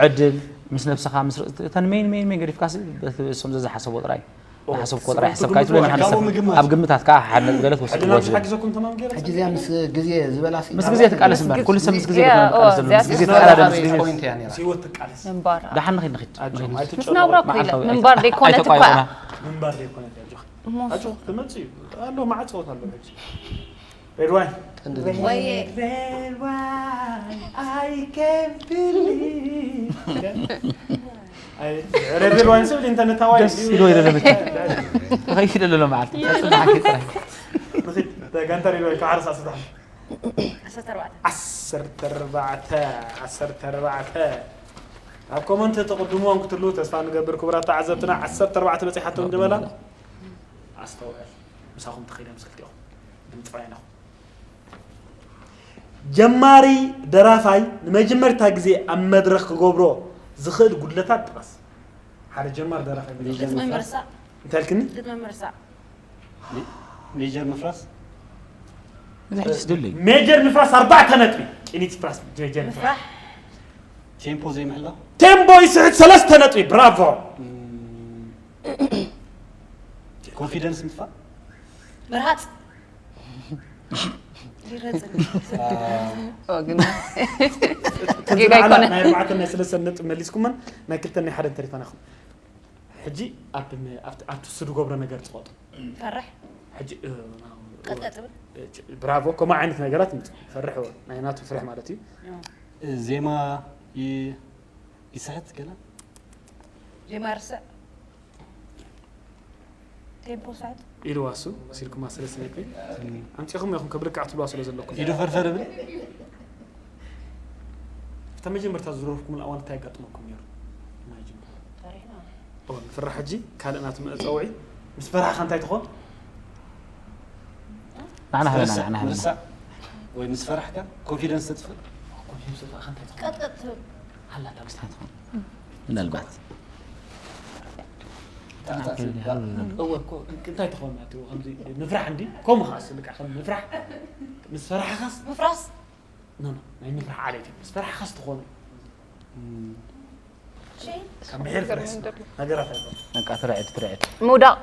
ዕድል ምስ ነብስኻ ምስ ርእስ- እተን ሜን ሜን ሜን ገዲፍካ ሲ በቲ እሶም ዘዝሓሰቦ ጥራይ ዝሓሰብኮ ጥራይ ሓሰብካ ይትብሎ ንሓንሰብ ኣብ ግምታት ከዓ ሓደ ነጥቢ ገለ ትወስድ ዕድልና ትወስድ ምስ ሓጊዘኩም ተማም ገይረ ሕጂ እዚኣ ምስ ግዜ ዝበላ ሲ ምስ ግዜ ትቃለስ እምበር ኩሉ ሰብ ምስ ግዜ ያ፣ ትቃለስ ኦ፣ እምበር እዚኣ ምስ ግዜ ሲ- ትቃለስ ምስ ግዜ ፖይንት እያ ነራ ህይወት ትቃለስ ደሓን ንኺድ ንኺድ ኣጆኹም ምስ ኣይትጨነቁ። ናብራ እኮ ኢለ መዓልታዊ ምንባር ዘይኮነት እኳ ኣይተቋየቑና። ምንባር ዘይኮነት ኣጆኻ እሞ እሱ ኣጆኻ ትመጽእ እዩ ኣሎ መዓት ጸወት ኣሎ ሕጂ ሬድ ዋይን ወየ Red wine, I can't believe. ሬድ ዋይን ስብል ኢንተርነት ሃዋይ ደስ ኢሉ ይደለመች ተኸይድ ኣለሎ መዓልቲ ተፅናሓኪ ጥራይ ንኺድ ጋንታ ሬድ ዋይን ካብ ሓደ ሰዓት ስራሕ ዓሰርተ ኣርባዕተ ዓሰርተ ኣርባዕተ ዓሰርተ ኣርባዕተ ኣብ ኮመንት ተቕድምዎም ክትሉ ተስፋ ንገብር ክቡራት ተዓዘብትና ዓሰርተ ኣርባዕተ በፂሓቶም ድበላ ኣስተውዕል ምሳኹም ተኸይደ ምስ ክልቲኦም ድምፂ ዋይናኹም ጀማሪ ደራፋይ ንመጀመርታ ግዜ ኣብ መድረኽ ክገብሮ ዝኽእል ጉድለታት ጥቐስ። ሓደ ጀማሪ ደራፋይ መጀመርታ ግጥሚ ምርሳዕ እንታይ ኢልክኒ? ግጥሚ ምርሳዕ ሜጀር ምፍራስ እዚ ሕጅስ ድልይ ሜጀር ምፍራስ ኣርባዕተ ነጥቢ ቅኒት ፍራስ ሜጀር ምፍራስ ምፍራሕ ቴምፖ ዘይምሕላው ቴምቦ ይስሕት ሰለስተ ነጥቢ ብራቮ። ኮንፊደንስ ምጥፋእ ምርሃፅ ይረፅን ኦ፣ ግን ጌጋ ኣይኮነ ናይ ኣርባዕተ ናይ ሰለስተ ነጥቢ መሊስኩመን ናይ ክልተ ናይ ሓደ ተሪፋና ኢኹም። ሕጂ ኣብ ኣብቲ ኣብቲ እሱ ዝገብሮ ነገር ፅቐጡ። ፈርሕ ሕጂ እ፣ ቀጥቀጥ ብል ብራቮ ከምኡ ዓይነት ነገራት ምፅ ፈርሕ እወ ናይ ናቱ ፍርሕ ማለት እዩ። ዜማ ይ- ይስሕት ገለ ዜማ ርስዕ ቴምፖ ስሕት ኢልዋ እሱ ሲልኩማ ስለ ስነኩ ኣምፂኹም ኢኹም ከብልክዓ ትብልዋ ስለ ዘለኩም ኢዶ ፈርፈር ብል እታ መጀመርታ ዝረርኩምላ እዋን እንታይ ኣጋጥመኩም ነይሩ? ናይ ጅምር ፈሪሕና ኦ ንፍራሕ ሕጂ ካልእ ናቱ መፀውዒ ምስ ፈራሕኻ እንታይ ትኾን? ንዓና ሃበና ንዓና ሃበና ምርሳዕ ወይ ምስ ፈራሕካ ኮንፊደንስ ተጥፍእ ኮንፊደንስ ፈራሕኻ እንታይ ትኾን? ቀጥቀጥ ትብል ሃላታ ምናልባት እወ እኮ እንታይ ትኾን ማለት እዩ ከምዚ ምፍራሕ እንዲ ከምኡ ኸዓ ስልካ ከም ምፍራሕ ምስ ፈራሕኻስ ምፍራስ ኖ ኖ ናይ ምፍራሕ ዓሌት እዩ ምስ ፈራሕኻስ ትኾኑ ሸይ ካብ ምሕር ፍርሕስ ነገራት ኣይኮን በቃ ትርዕድ ትርዕድ ምውዳቕ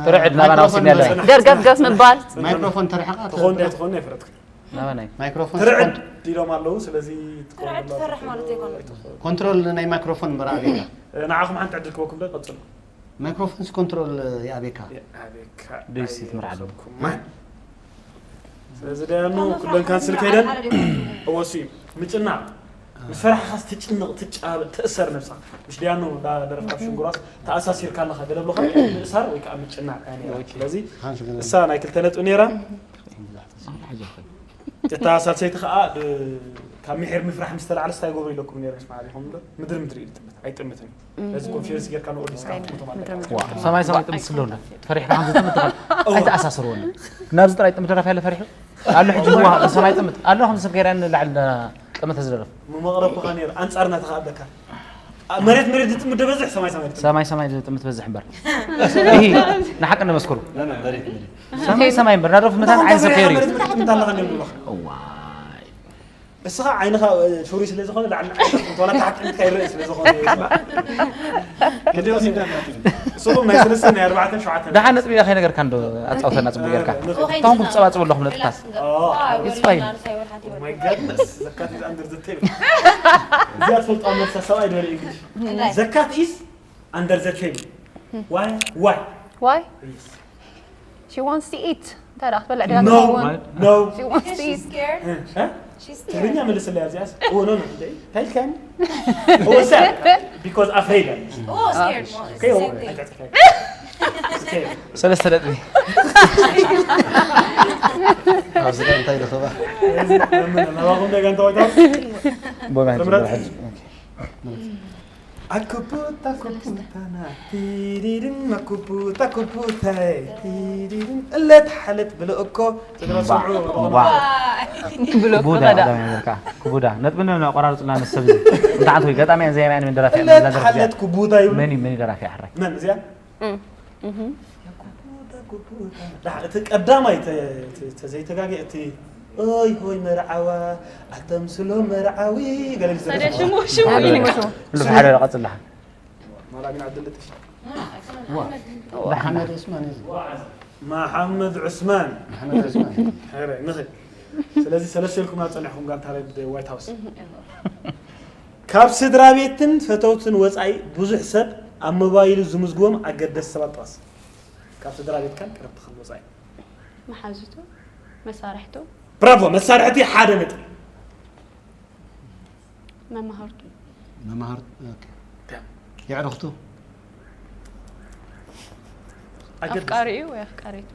ትርዕድ ናባና ወሲድና ኣለና ደርገፍገፍ ምባል ማይክሮፎን ተርሕቃ ትኾን ዶ ኣይትኾን ኣይፈረድኩ ናባናይ ማይክሮፎን ትርዕድ ኢሎም ኣለዉ ስለዚ ትርዕድ ትፈርሕ ማለት ኣይኮነን ኮንትሮል ናይ ማይክሮፎን እምበር ኣበይካ ንዓኹም ሓንቲ ዕድል ክበኩም ዶ ቀፅሉ ማይክሮፎንስ ኮንትሮል ይኣበካ ኣቤካ ደስ ይትምርዓሉ። ስለዚ ደያኑ ኩለን ካንስል ከይደን እወሱ እዩ ምጭናቕ ምስ ፈራሕኻስ ትጭንቕ ትጫበጥ ትእሰር ነብሳ ምሽ ደያኑ ደረፍካ ሽንጉራስ ተኣሳሲርካ ኣለኻ ገለ ብሎኻ ምእሳር ወይ ከዓ ምጭናቕ እያ ነይራ ስለዚ እሳ ናይ ክልተ ነጥቢ ነይራ እታ ሳልሰይቲ ከዓ ብ- ካብ ምሒር ምፍራሕ ምስ ተላዕለስ እንታይ ይገብሩ ኢለኩም ነይረ ስማዕ ኢኹም ዶ ምድሪ ምድሪ እዩ ዝጥምት ኣይጥምትን እዩ ነዚ ኮንፊደንስ ጌርካ ንኦዲንስ ካብ ትሞቶም ኣለካ ሰማይ ሰማይ ጥምት ስለሆነ ፈሪሕካ ከም ዝጥምት ኣይተኣሳስርዎን ናብዚ ጥራይ ጥምት ደራፊ ያለ ፈሪሑ ኣሎ ሕጂ ዋ ሰማይ ጥምት ኣሎ ከም ሰብ ገይራ ንላዕሊ ጥምት ዝደረፍ መመቕረብካ ነይሩ ኣንጻርና ተኻኣለካ መሬት መሬት ዝጥምት ደበዝሕ ሰማይ ሰማይ ዝጥምት ሰማይ ሰማይ ዝጥምት በዝሕ እምበር ይህ ንሓቂ ነመስክሩ ሰማይ ሰማይ እምበር ናደርፍ መታን ዓይን ሰብ ከይሩ እዩ ጥምት ኣለኻ ነይሩ ብሎኻ እዋይ እስኻ ዓይንኻ ፍሩይ ስለ ዝኾነ ላዕሊ ንዓይ ጥምት ዋላ ታሕቲ ጥምትካ ይረእ ስለ ዝኾነ ንስኹም ናይ ሰለስተ ናይ ኣርባዕተ ሸውዓተ ደሓን ነጥቢ ኢኻ ከይነገርካ እንዶ ኣጻውተና ጽቡቅ ጌርካ እቶም ክጸባጽቡ ኣለኹም ነጥብታት It's fine. My goodness, ዘካት is under the table. እዚኣ ትፈልጣ መልሳ ሰብኣይ ድበል እንግሊሽ ዘካት is under the table. Why? Why? Why? She wants to eat. እንታይ ደኣ ክትበልዕ ደኣ No, ትኸውን? no. She wants to eat. scared እ? she's ትግርኛ scared መልስለይ ኣብዚኣስ ኦ ኖ ኖ እንታይ እንታይ ኢልካኒ? Oh sad because afraid I'm oh scared Okay, same thing okay. ሰለስተ ነጥቢ ኣብዚ እንታይ ልኽባ ናባኹም ደጋ እንተወታ ቦና ትምረጥ? ሕጂ ኣኩቡታ ኩቡታና ቲሪሪን ኣኩቡታ ኩቡታይ ቲሪሪን እለት ሓለት ብሎ እኮ ትግረ ሰምዑ ክቡዳ ቀዳም እያ ዘልካ ክቡዳ ነጥቢ ነ ኣቆራርጹና ንሰብ እዚ እንተ ዓንተ ወይ ገጣሚ እያ ዘያማያን ምን ደራፊ እያ እለት መዛደር ሓለት ኩቡታ ይብሉ መን እዩ መን እዩ ደራፊ ሓራይ መን እዚኣ እቲ ቀዳማይ ተዘይተጋገ እቲ ኦይ ሆይ መርዓዋ ኣተምስሎ መርዓዊ ገለ ሽሙ ሽሙ ዝሓደ ቀፅልሓ መሓመድ ዑስማን እዩ። መሓመድ ዑስማን። መሓመድ ዑስማን። ሕረ ንኽእል። ስለዚ ሰለስተ ኢልኩም ናብ ጸኒሕኩም ጋንታ ሬድ ዋይት ሃውስ። ካብ ስድራ ቤትን ፈተውትን ወጻኢ ብዙሕ ሰብ ኣብ ሞባይሉ ዝምዝግቦም ኣገደስቲ ሰባት ጥቐስ። ካብ ስድራ ቤትካን ቅርብትኻን ወጻኢ። መሓዙቱ፣ መሳርሕቱ። ብራቮ፣ መሳርሕቲ ሓደ ነጥቢ። መማህርቱ። መማህርቱ። ኦኬ። የዕርኽቱ። ኣፍቃሪኡ ወይ ኣፍቃሪቱ።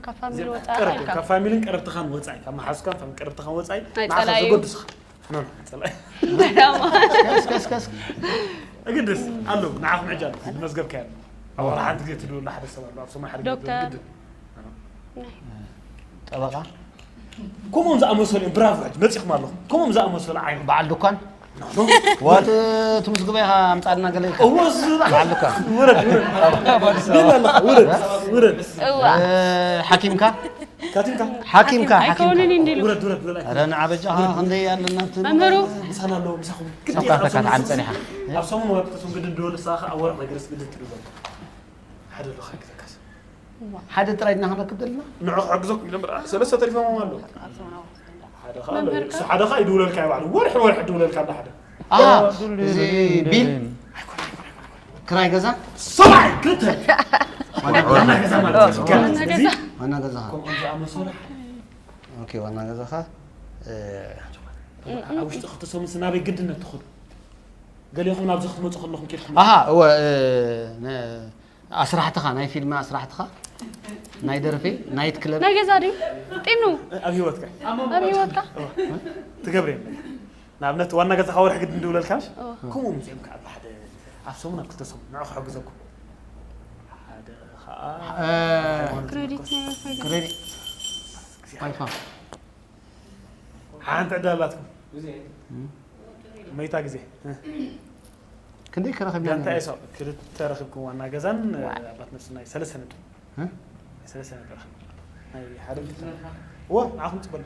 ካብ ፋሚሊ ወፃኢ ካብ ፋሚልን ቀረብትኻን ወፃኢ ካብ መሓዝካን ካብ ቀረብትኻን ወፃኢ ናይ ንዓኻ ጸላኢ እዩ። ዘገድስኻ ኖ ኖ ጸላኢ እስከ እስከ እስከ እግድስ ኣሎ ንዓኹም ሕጂ ኣሎ መዝገብካ ኣሎ ኣብ ወርሒ ሓንቲ ግዜ ትድውሉ ሓደ ሰብ ኣሎ ኣብ ሰማይ ሓደ ግዜ ዶክተር። ግድን ጠበቃ ከምኦም ዝኣመሰሉ እዮም ብራቮ ሕጂ መፂኹም ኣለኹም ከምኦም ዝኣመሰሉ ዓይነት በዓል ድኳን ወት ትምዝግበ ኢኻ ኣምፃልና ገለ ኢልካ እወ እሱ በዓል ድኳን ውረድ ውረድ ውረድ ኣለኻ ውረድ ውረድ እዋ እ፣ ሓኪምካ ካቲምካ ሓኪምካ ሓኪምካ ኣይከውንን እንዲሉ ውረድ ውረድ ውረድ ኣይኮን ረ ንዓበጃኻ ክንደይ ኣለና እቲ መምህሩ ምሳና ኣለዎ ምሳኹም ካብ ካካ ተዓም ጸኒሓ ኣብ ሰሙን ወቅቲ ቶም ግድን ድወል ሳኻ ኣብ ወርሒ መግረስ ግድን ትድወል ሓደ ኣለኻ ክተካስ ሓደ ጥራይ ድና ክንረክብ ዘለና ንዑ ክሕግዘኩም ኢሎም ብርኣ ሰለስተ ተሪፎም ኣለዉ ሓደ ኸዓ ኣሎ መምህር እሱ ሓደ ኸዓ ይድውለልካ እዩ ባዕሉ ወርሒ ወርሒ ድውለልካ እንዳ ሓደ ኣሃ፣ እዚ ቢል ክራይ ገዛ ሰብኣይ ክልተ ዋና ገዛ ማለት እዩ ዋና ገዛ ዋና ገዛ ከምኦም ዝኣመሰሉ ኦኬ ዋና ገዛኻ እ፣ ኣብ ውሽጢ ክልተ ሰሙን ስናበይ ግድነት ትኸዱ ገሊኹም ናብዚ ክትመፁ ከለኹም ኬድኩም ኣሃ እወ እ፣ ነ- ኣስራሕትኻ ናይ ፊልም ኣስራሕትኻ ናይ ደርፊ ናይት ክለብ ናይ ገዛ ድዩ ጢኑ ኣብ ህይወትካ ኣብ ህይወትካ ትገብር የለ ንኣብነት ዋና ገዛኻ ወርሒ ግድን ድውለልካሽ ከምኡ ምፅኦም ከዓ ብሓደ ኣብ ሰሙን ኣብ ክልተ ሰሙን ንዑ ክሕግዘኩም ሓደ ከዓ እ፣ ክሬዲት ናይ ዋይፋይ ክሬዲት ዋይፋ ሓንቲ ዕዳ ኣላትኩም መይታ ግዜ ክንደይ ከረኸብና ጋንታ ኤሳው ክልተ ረኺብኩም ዋና ገዛን ኣባት ነብሲ ናይ ሰለስተ ነጥቢ እ? ናይ ሰለስተ ነጥቢ ረኺብኩም ናይ ሓደ ክልተ እዎ ንዓኹም ፅበል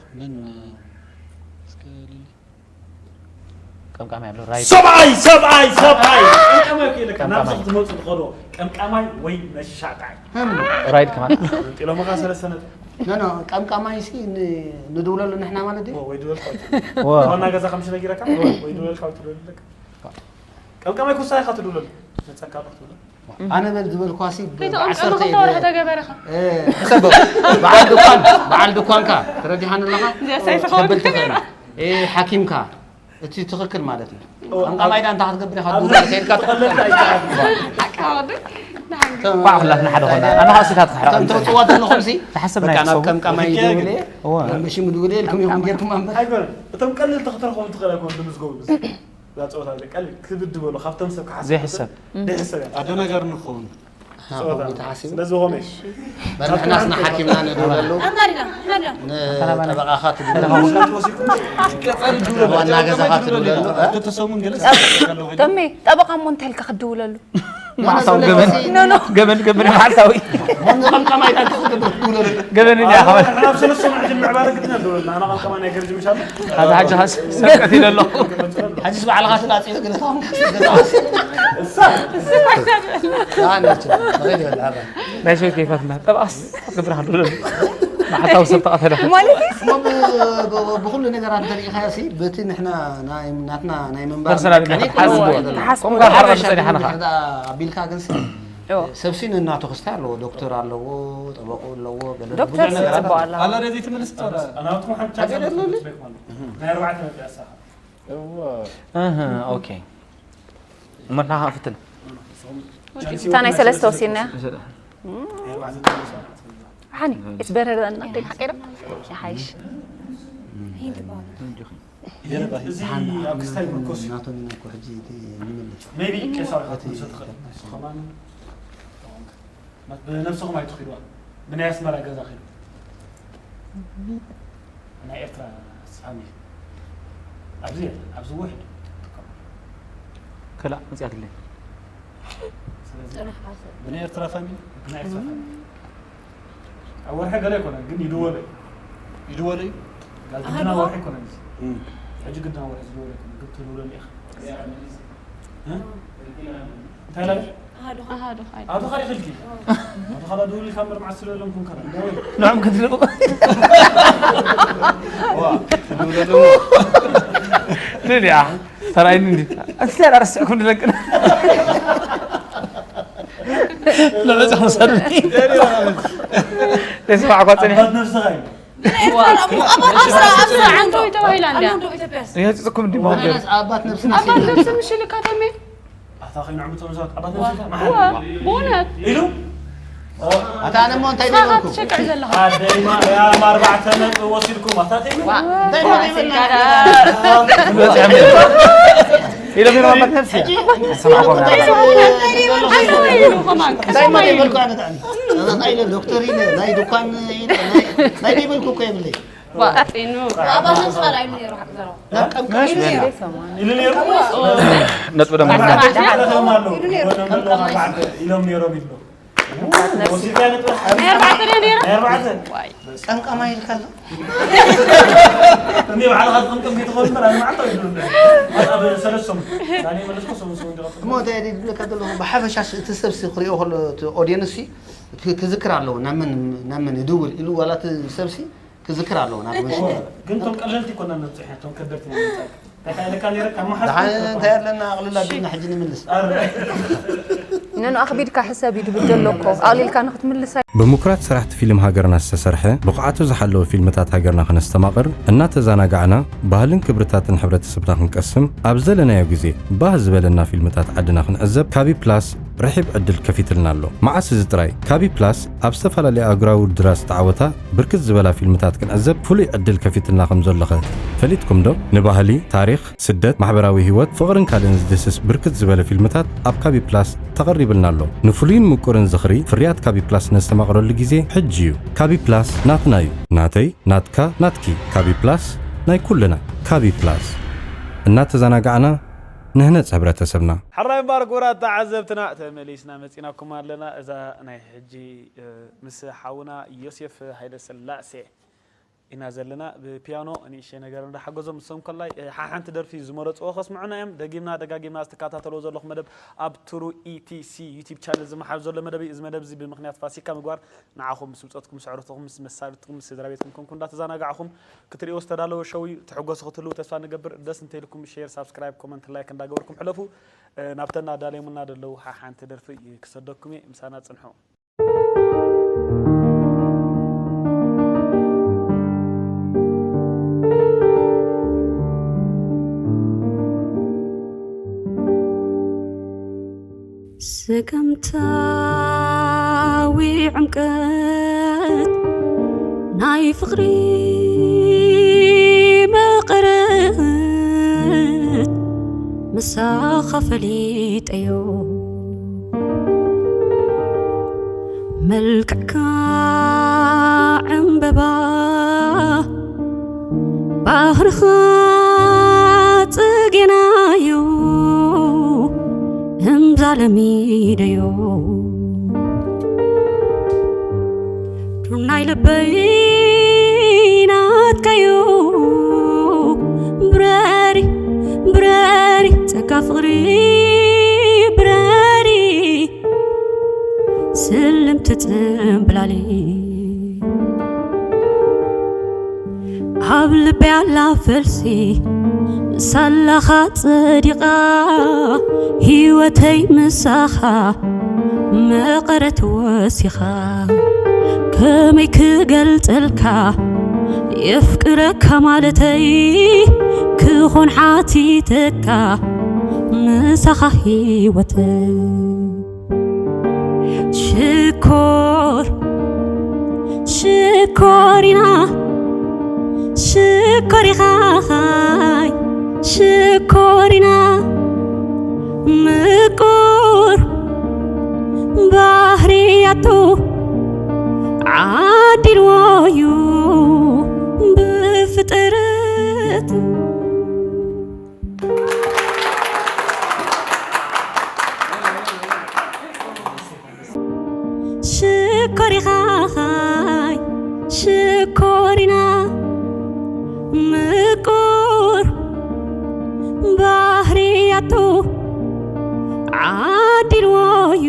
ቀምቃሚ ኣሎ ራይድ ሰብኣይ ሰብኣይ ሰብኣይ ቀምቃማይ ከይልካ ናብዚ ክትመፁ ትኸዶ ቀምቃማይ ወይ መሻጣይ ራይድ ከማን ጥሎምኻ ሰለስተ ነጥቢ ኖ ኖ ቀምቃማይ ሲ ን- ንድውለሉ ንሕና ማለት ድዩ ወይ ድበልካ ዋና ገዛ ከምሽ ነጊረካ ወይ ድበልካ ትደልለካ ቀምቃማይ ኩሳ ኢኻ ትድውለሉ መፀካ ክትብሎ ኣነ በል ዝበልኳ ሲ ብ- ከይተቐምቀሙ ብዓሰርተ ክልተ ወርሒ ተገበረኻ እ፣ ሕሰብ በዓል ድኳን በዓል ድኳንካ ተረዲሓን ኣለኻ እዚኣ ሳይትኸውን ተብል ትኽእል እ ሓኪምካ እቲ ትኽክል ማለት እዩ ቀምቃማይ ዳ እንታይ ክትገብር ኢኻ ትብሎ ከይድካ ትኽክል ሓቃ ወዲ ንሓንግ ኳዕ ኩላትና ሓደ ኾና ኣነ ኻስታት ከም ተውፅዋ ዘለኹም ሲ ተሓሰብ በቃ ናይ ናብ ሰው ቀምቃማይ ደውለ እወ። ሽም ድውለ ኢልኩም ኢኹም ጌርኩም ኣንበር ኣይኮነን እቶም ቀለልቲ ክትረኽቦም ትኽእል ኣይኮን ንምዝገቡ ምስ እዛ ፀወታ እዚ ቀሊል ክብድ ዝበሉ ካብቶም ሰብ ክሓስብ ዘይሕሰብ ዘይሕሰብ እያ ኣደናጋሪ ንኸውን ሓሲቡ ስለዚ ዝኾነ እዩ በንሕናስ ንሓኪምና ንድውለሉ ኣማሪና ሓዳ ንጠበቃኻ ትድውለሉ ዋና ገዛኻ ትድውለሉ እ? ተተሰሙን ገለ ተሜ ጠበቃ እሞ እንታይ ኢልካ ክትድውለሉ ማዕታዊ ገበን ገበን ገበን ማዕታዊ ከምከማይ ኢልካ ትድውለሉ ገበን እያ ኸበል ናብ ሰለስተ መዓልቲ ምዕባለ ግድና ደወልና ኣና ቐልቀማ ናይ ገርጂ ምሻለ ኣዛ ሓጂ ሓስ ሰብቀት ኢለ ኣለኹ ሕጂስ ባዕልኻ ትላፅዮ ገለታኹም ናይ ሰው ከይፋትና ጠብኣስ ክትገብር ከሎ ማዕታዊ ሰብ ተቐተለ ማለት እዩ እሞ ብ- ብ- ብኩሉ ነገራት እንተሪኢኻዮ ሲ በቲ ንሕና ናይ- ናትና ናይ ምንባር ፐርሰናል ቀኒት ትሓስብዎ። ማለት ነው። ትሓስብዎ። ከምኡ ሓበሻ ትሓስብዎ። ግን ድሕዳ ኣቢልካ ግን ሲ እዎ። ሰብሲ ነናቱ ክስታይ ኣለዎ ዶክተር ኣለዎ ገለ ዶክተር ብዙሕ ነገራት ጽቡቅ ኣላ ኣላ ደዚ ትምልስ ጸረ ኣናትኩም ሓንቲ ቻንስ ኣገደለሉ? ናይ ኣርባዕተ ነጥቢ ኣሳኻ ኣህ፣ ኦኬ እሞ ንዓኻ ፍትን እታ ናይ ሰለስተ ወሲና ሓኒ it's better than nothing ሓቂራ ይሓይሽ እዚ ኣብ ክስታይ ምርኮስ እዩ። ናቶም ኢና እኮ ሕጂ እቲ ንምልስ ሜቢ ቄሳዊ ክትምልሶ ትኽእል ንሱ ከማን ብነብስኹም ኣይትኽእልዋ ብናይ ኣስመራ ገዛ ኺዱ ናይ ኤርትራ ፋሚሊ ኣብዚ የለን ኣብዚ ውሕድ ከላእ መፅያትለይ ብናይ ኤርትራ ፋሚሊ? ብናይ ኤርትራ ፋሚሊ። ኣብ ወርሒ ገለ ኣይኮነን፣ ግን ይድወሎ እዩ። ይድወሎ እዩ? ጋል ግድና ወርሒ ኣይኮነን እዚ። ሕጂ ግድና ወርሒ ዝድወሎ ኣይኮነን፣ ግን ትድውለሉ ኢኻ። እ? እንታይ ኢላ? ኣሃዱ ኻልእ። ኣሃዱ ኻልእ ኢልኪ? ኣሃዱ ኻልእ ድውል ኢልካ እምበር መዓስ ትደውሎም ኮንካ? ንዖም ክትልቁ። ዋ፣ ትድውለሉ። ልልያ፣ ተራይኒ እንዲ። እስቲ ኣላ ረስዕኩም ድለቅን። ንዕጽ መሰሉኒ። ደስ ባዕኳ ጽኒሕ። ኣባት ነብስኻ እዩ። ዋ። ኣባት ነብስኻ እዩ። ዓንቶ ተባሂላ እንድያ። ኣንዶ ኢትዮጵያስ። ይህጽጽኩም እንዲ መወገን። ኣባት ነብስና ኣባት ነብሲ ምሽ ኢልካ ተሜ። ኣታ ኸይኑ ዓመት ተመዛት ኣባት ነብስኻ ዋ፣ መሓል። ብእውነት። ኢሉ? ኣታ ኣነ እሞ እንታይ ንስኻ ደበልኩ? ትሸቅዕ ዘለኻ። ኣደይማ፣ ያም ኣርባዕተ ነጥቢ ወሲድኩም። ኣታ ተይሚ? ዋ፣ እንታይ ዋ፣ ማለት ሲጋራ። ኢሎም ኢሎም ኣባት ነብሲ። ሕጂ ሰማዕኩም እንታይ ነበር። እንታይ ማለት ይበልኩ ኣነ ታኒ? ጠበቃ ኢለ፣ ዶክተር ኢለ፣ ናይ ድኳን ኢለ፣ ናይ፣ ናይ ዘይበልኩ እኮ የብለይ። ዋ፣ ጢኑ። ኣባት ነብስኻ ላይሉ ነይሩ ሓቂ ዘረባ። ናብ ቀምቀም ኢሉ ነይሩ። ኢሉ ነይሩ? ነጥቢ ደሞ። ኣርባዕተ ኢሎም ኣለዉ። ኢሉ ነይሩ። ኢሎም ኣለዉ ኣርባዕተ። ኢሎም ነይሮም ኢሉ። ወሲድካ ነጥቢ ሓደ። ናይ ኣርባዕተ ድዮ ነይሩ? ናይ ኣርባዕተ። ዋይ። ቀምቀማ ኢልካ ኣሎ። እኔ ባዕልኻ ትቕምቅም ከይትኸውን እምበር፣ ኣነ መዓልታዊ ይብሉ። ኣብ ሰለስቶም። ኣነ መለስኩ፣ ሰሙን፣ ሰሙን ይረኽብ። እሞ እንታይ እየ ዝብለካ ዘለኹ፣ ብሓፈሻ እቲ ሰብሲ ክሪኦ ከሎ፣ እቲ ኦድየንስ ሲ ክ-፣ ክዝክር ኣለዎ። ናብ መን፣ ናብ መን ይድውል ኢሉ ዋላ እቲ ሰብሲ ክዝክር ኣለዎ። ናብ መን ግን እቶም ቀለልቲ ኮና ነብፅሕ፣ እቶም ከበድቲ ናይ ምምፃእ። እንታይ ኢለካ ነይረ? ካብ መሓዝ ደሓን እንታይ ኣለና? ኣቕልል ኣቢልና ሕጂ ንምልስ። ኣረ። ነኑ ኣኽቢድካ ሕሰብ እዩ ድብል ዘሎ እኮ። ኣቕሊልካ ንኽትምልሳ ብምኩራት ሰራሕቲ ፊልም ሃገርና ዝተሰርሐ ብቕዓቱ ዝሓለወ ፊልምታት ሃገርና ከነስተማቕር እናተዘናጋዕና ባህልን ክብርታትን ሕብረተሰብና ክንቀስም ኣብ ዘለናዮ ግዜ ባህ ዝበለና ፊልምታት ዓድና ክንዕዘብ ካቢ ፕላስ ርሒብ ዕድል ከፊትልና ኣሎ። መዓስ እዚ ጥራይ ካቢ ፕላስ ኣብ ዝተፈላለዩ ኣህጉራዊ ውድድራት ዝተዓወታ ብርክት ዝበላ ፊልምታት ክንዕዘብ ፍሉይ ዕድል ከፊትልና ከም ዘሎኸ ፈሊጥኩም ዶ? ንባህሊ፣ ታሪኽ፣ ስደት፣ ማሕበራዊ ህይወት፣ ፍቕርን ካልእን ዝድህስስ ብርክት ዝበለ ፊልምታት ኣብ ካቢ ፕላስ ተቐሪብልና ኣሎ። ንፍሉይን ምቁርን ዝኽሪ ፍርያት ካቢ ፕላስ ነስተማቕረሉ ግዜ ሕጂ እዩ። ካቢ ፕላስ ናትና እዩ። ናተይ፣ ናትካ፣ ናትኪ። ካቢ ፕላስ ናይ ኩልና። ካቢ ፕላስ። እናተዘናጋዕና ንህነጽ ሕብረተሰብና። ሕራይ እምበኣር ክቡራት ተዓዘብትና ተመሊስና መጺናኩም ኣለና። እዛ ናይ ሕጂ፣ እ፣ ምስ ሓውና ዮሴፍ ሃይለስላሴ ኢና ዘለና። ብፒያኖ ንእሽተይ ነገር እንዳሓገዞም ንሶም ከላይ፣ እ፣ ሓ-፣ ሓንቲ ደርፊ ዝመረጽዎ ከስምዑና እዮም። ደጊምና ደጋጊምና ዝተከታተልዎ ዘለኹም መደብ ኣብ ትሩ ኢቲሲ ዩቲብ ቻነል ዝመሓዝ ዘሎ መደብ እዩ። እዚ መደብ እዚ ብምኽንያት ፋሲካ ምግባር ንዓኹም ምስ ብጾትኩም፣ ስዕረትኩም፣ ምስ መሳርትኩም፣ ምስ ስድራ ቤትኩም ኮንኩም እንዳተዘናጋዕኹም ክትርእይዎ ዝተዳለወ ሸው እዩ። ትሕጎሱ ክትህልዉ ተስፋ ንገብር። ደስ እንተኢልኩም ሼር፣ ሳብስክራይብ፣ ኮመንት፣ ላይክ እንዳገበርኩም ሕለፉ። እ፣ ናብተን ኣዳልዮምና ዘለዉ ሓ-፣ ሓንቲ ደርፊ ክሰደኩም እየ። ምሳና ጽንሑ። ስገምታዊ ዕምቀት ናይ ፍቕሪ መቐረት ምሳኻ ፈሊጠዮ። መልክዕካ ዕምበባ ባህርኻ ጽጌናዮ እምዛ ለሚደዮ። ዱር ናይ ልበይ ናትካዮ። ብረሪ፣ ብረሪ፣ ጸጋ ፍቕሪ ብረሪ፣ ስልምቲ ጽምብላሊ። ኣብ ልበይ ኣላ ፈልሲ፣ ሳላኻ ጸዲቓ፣ ህይወተይ ምሳኻ መቐረት ወሲኻ። ከመይ ክገልጸልካ የፍቅረካ ማለተይ፣ ክኾን ሓቲተካ ምሳኻ ህይወተይ። ሽኮር ሽኮሪና ሽኮር ኢኻኻይ ሽኮሪና ምቁር ባህርያቱ ዓዲልዎ እዩ ብፍጥረቱ። ኮሪኻኻይ ሽኮሪና ምቁር ባህርያቱ ዓዲልዎዩ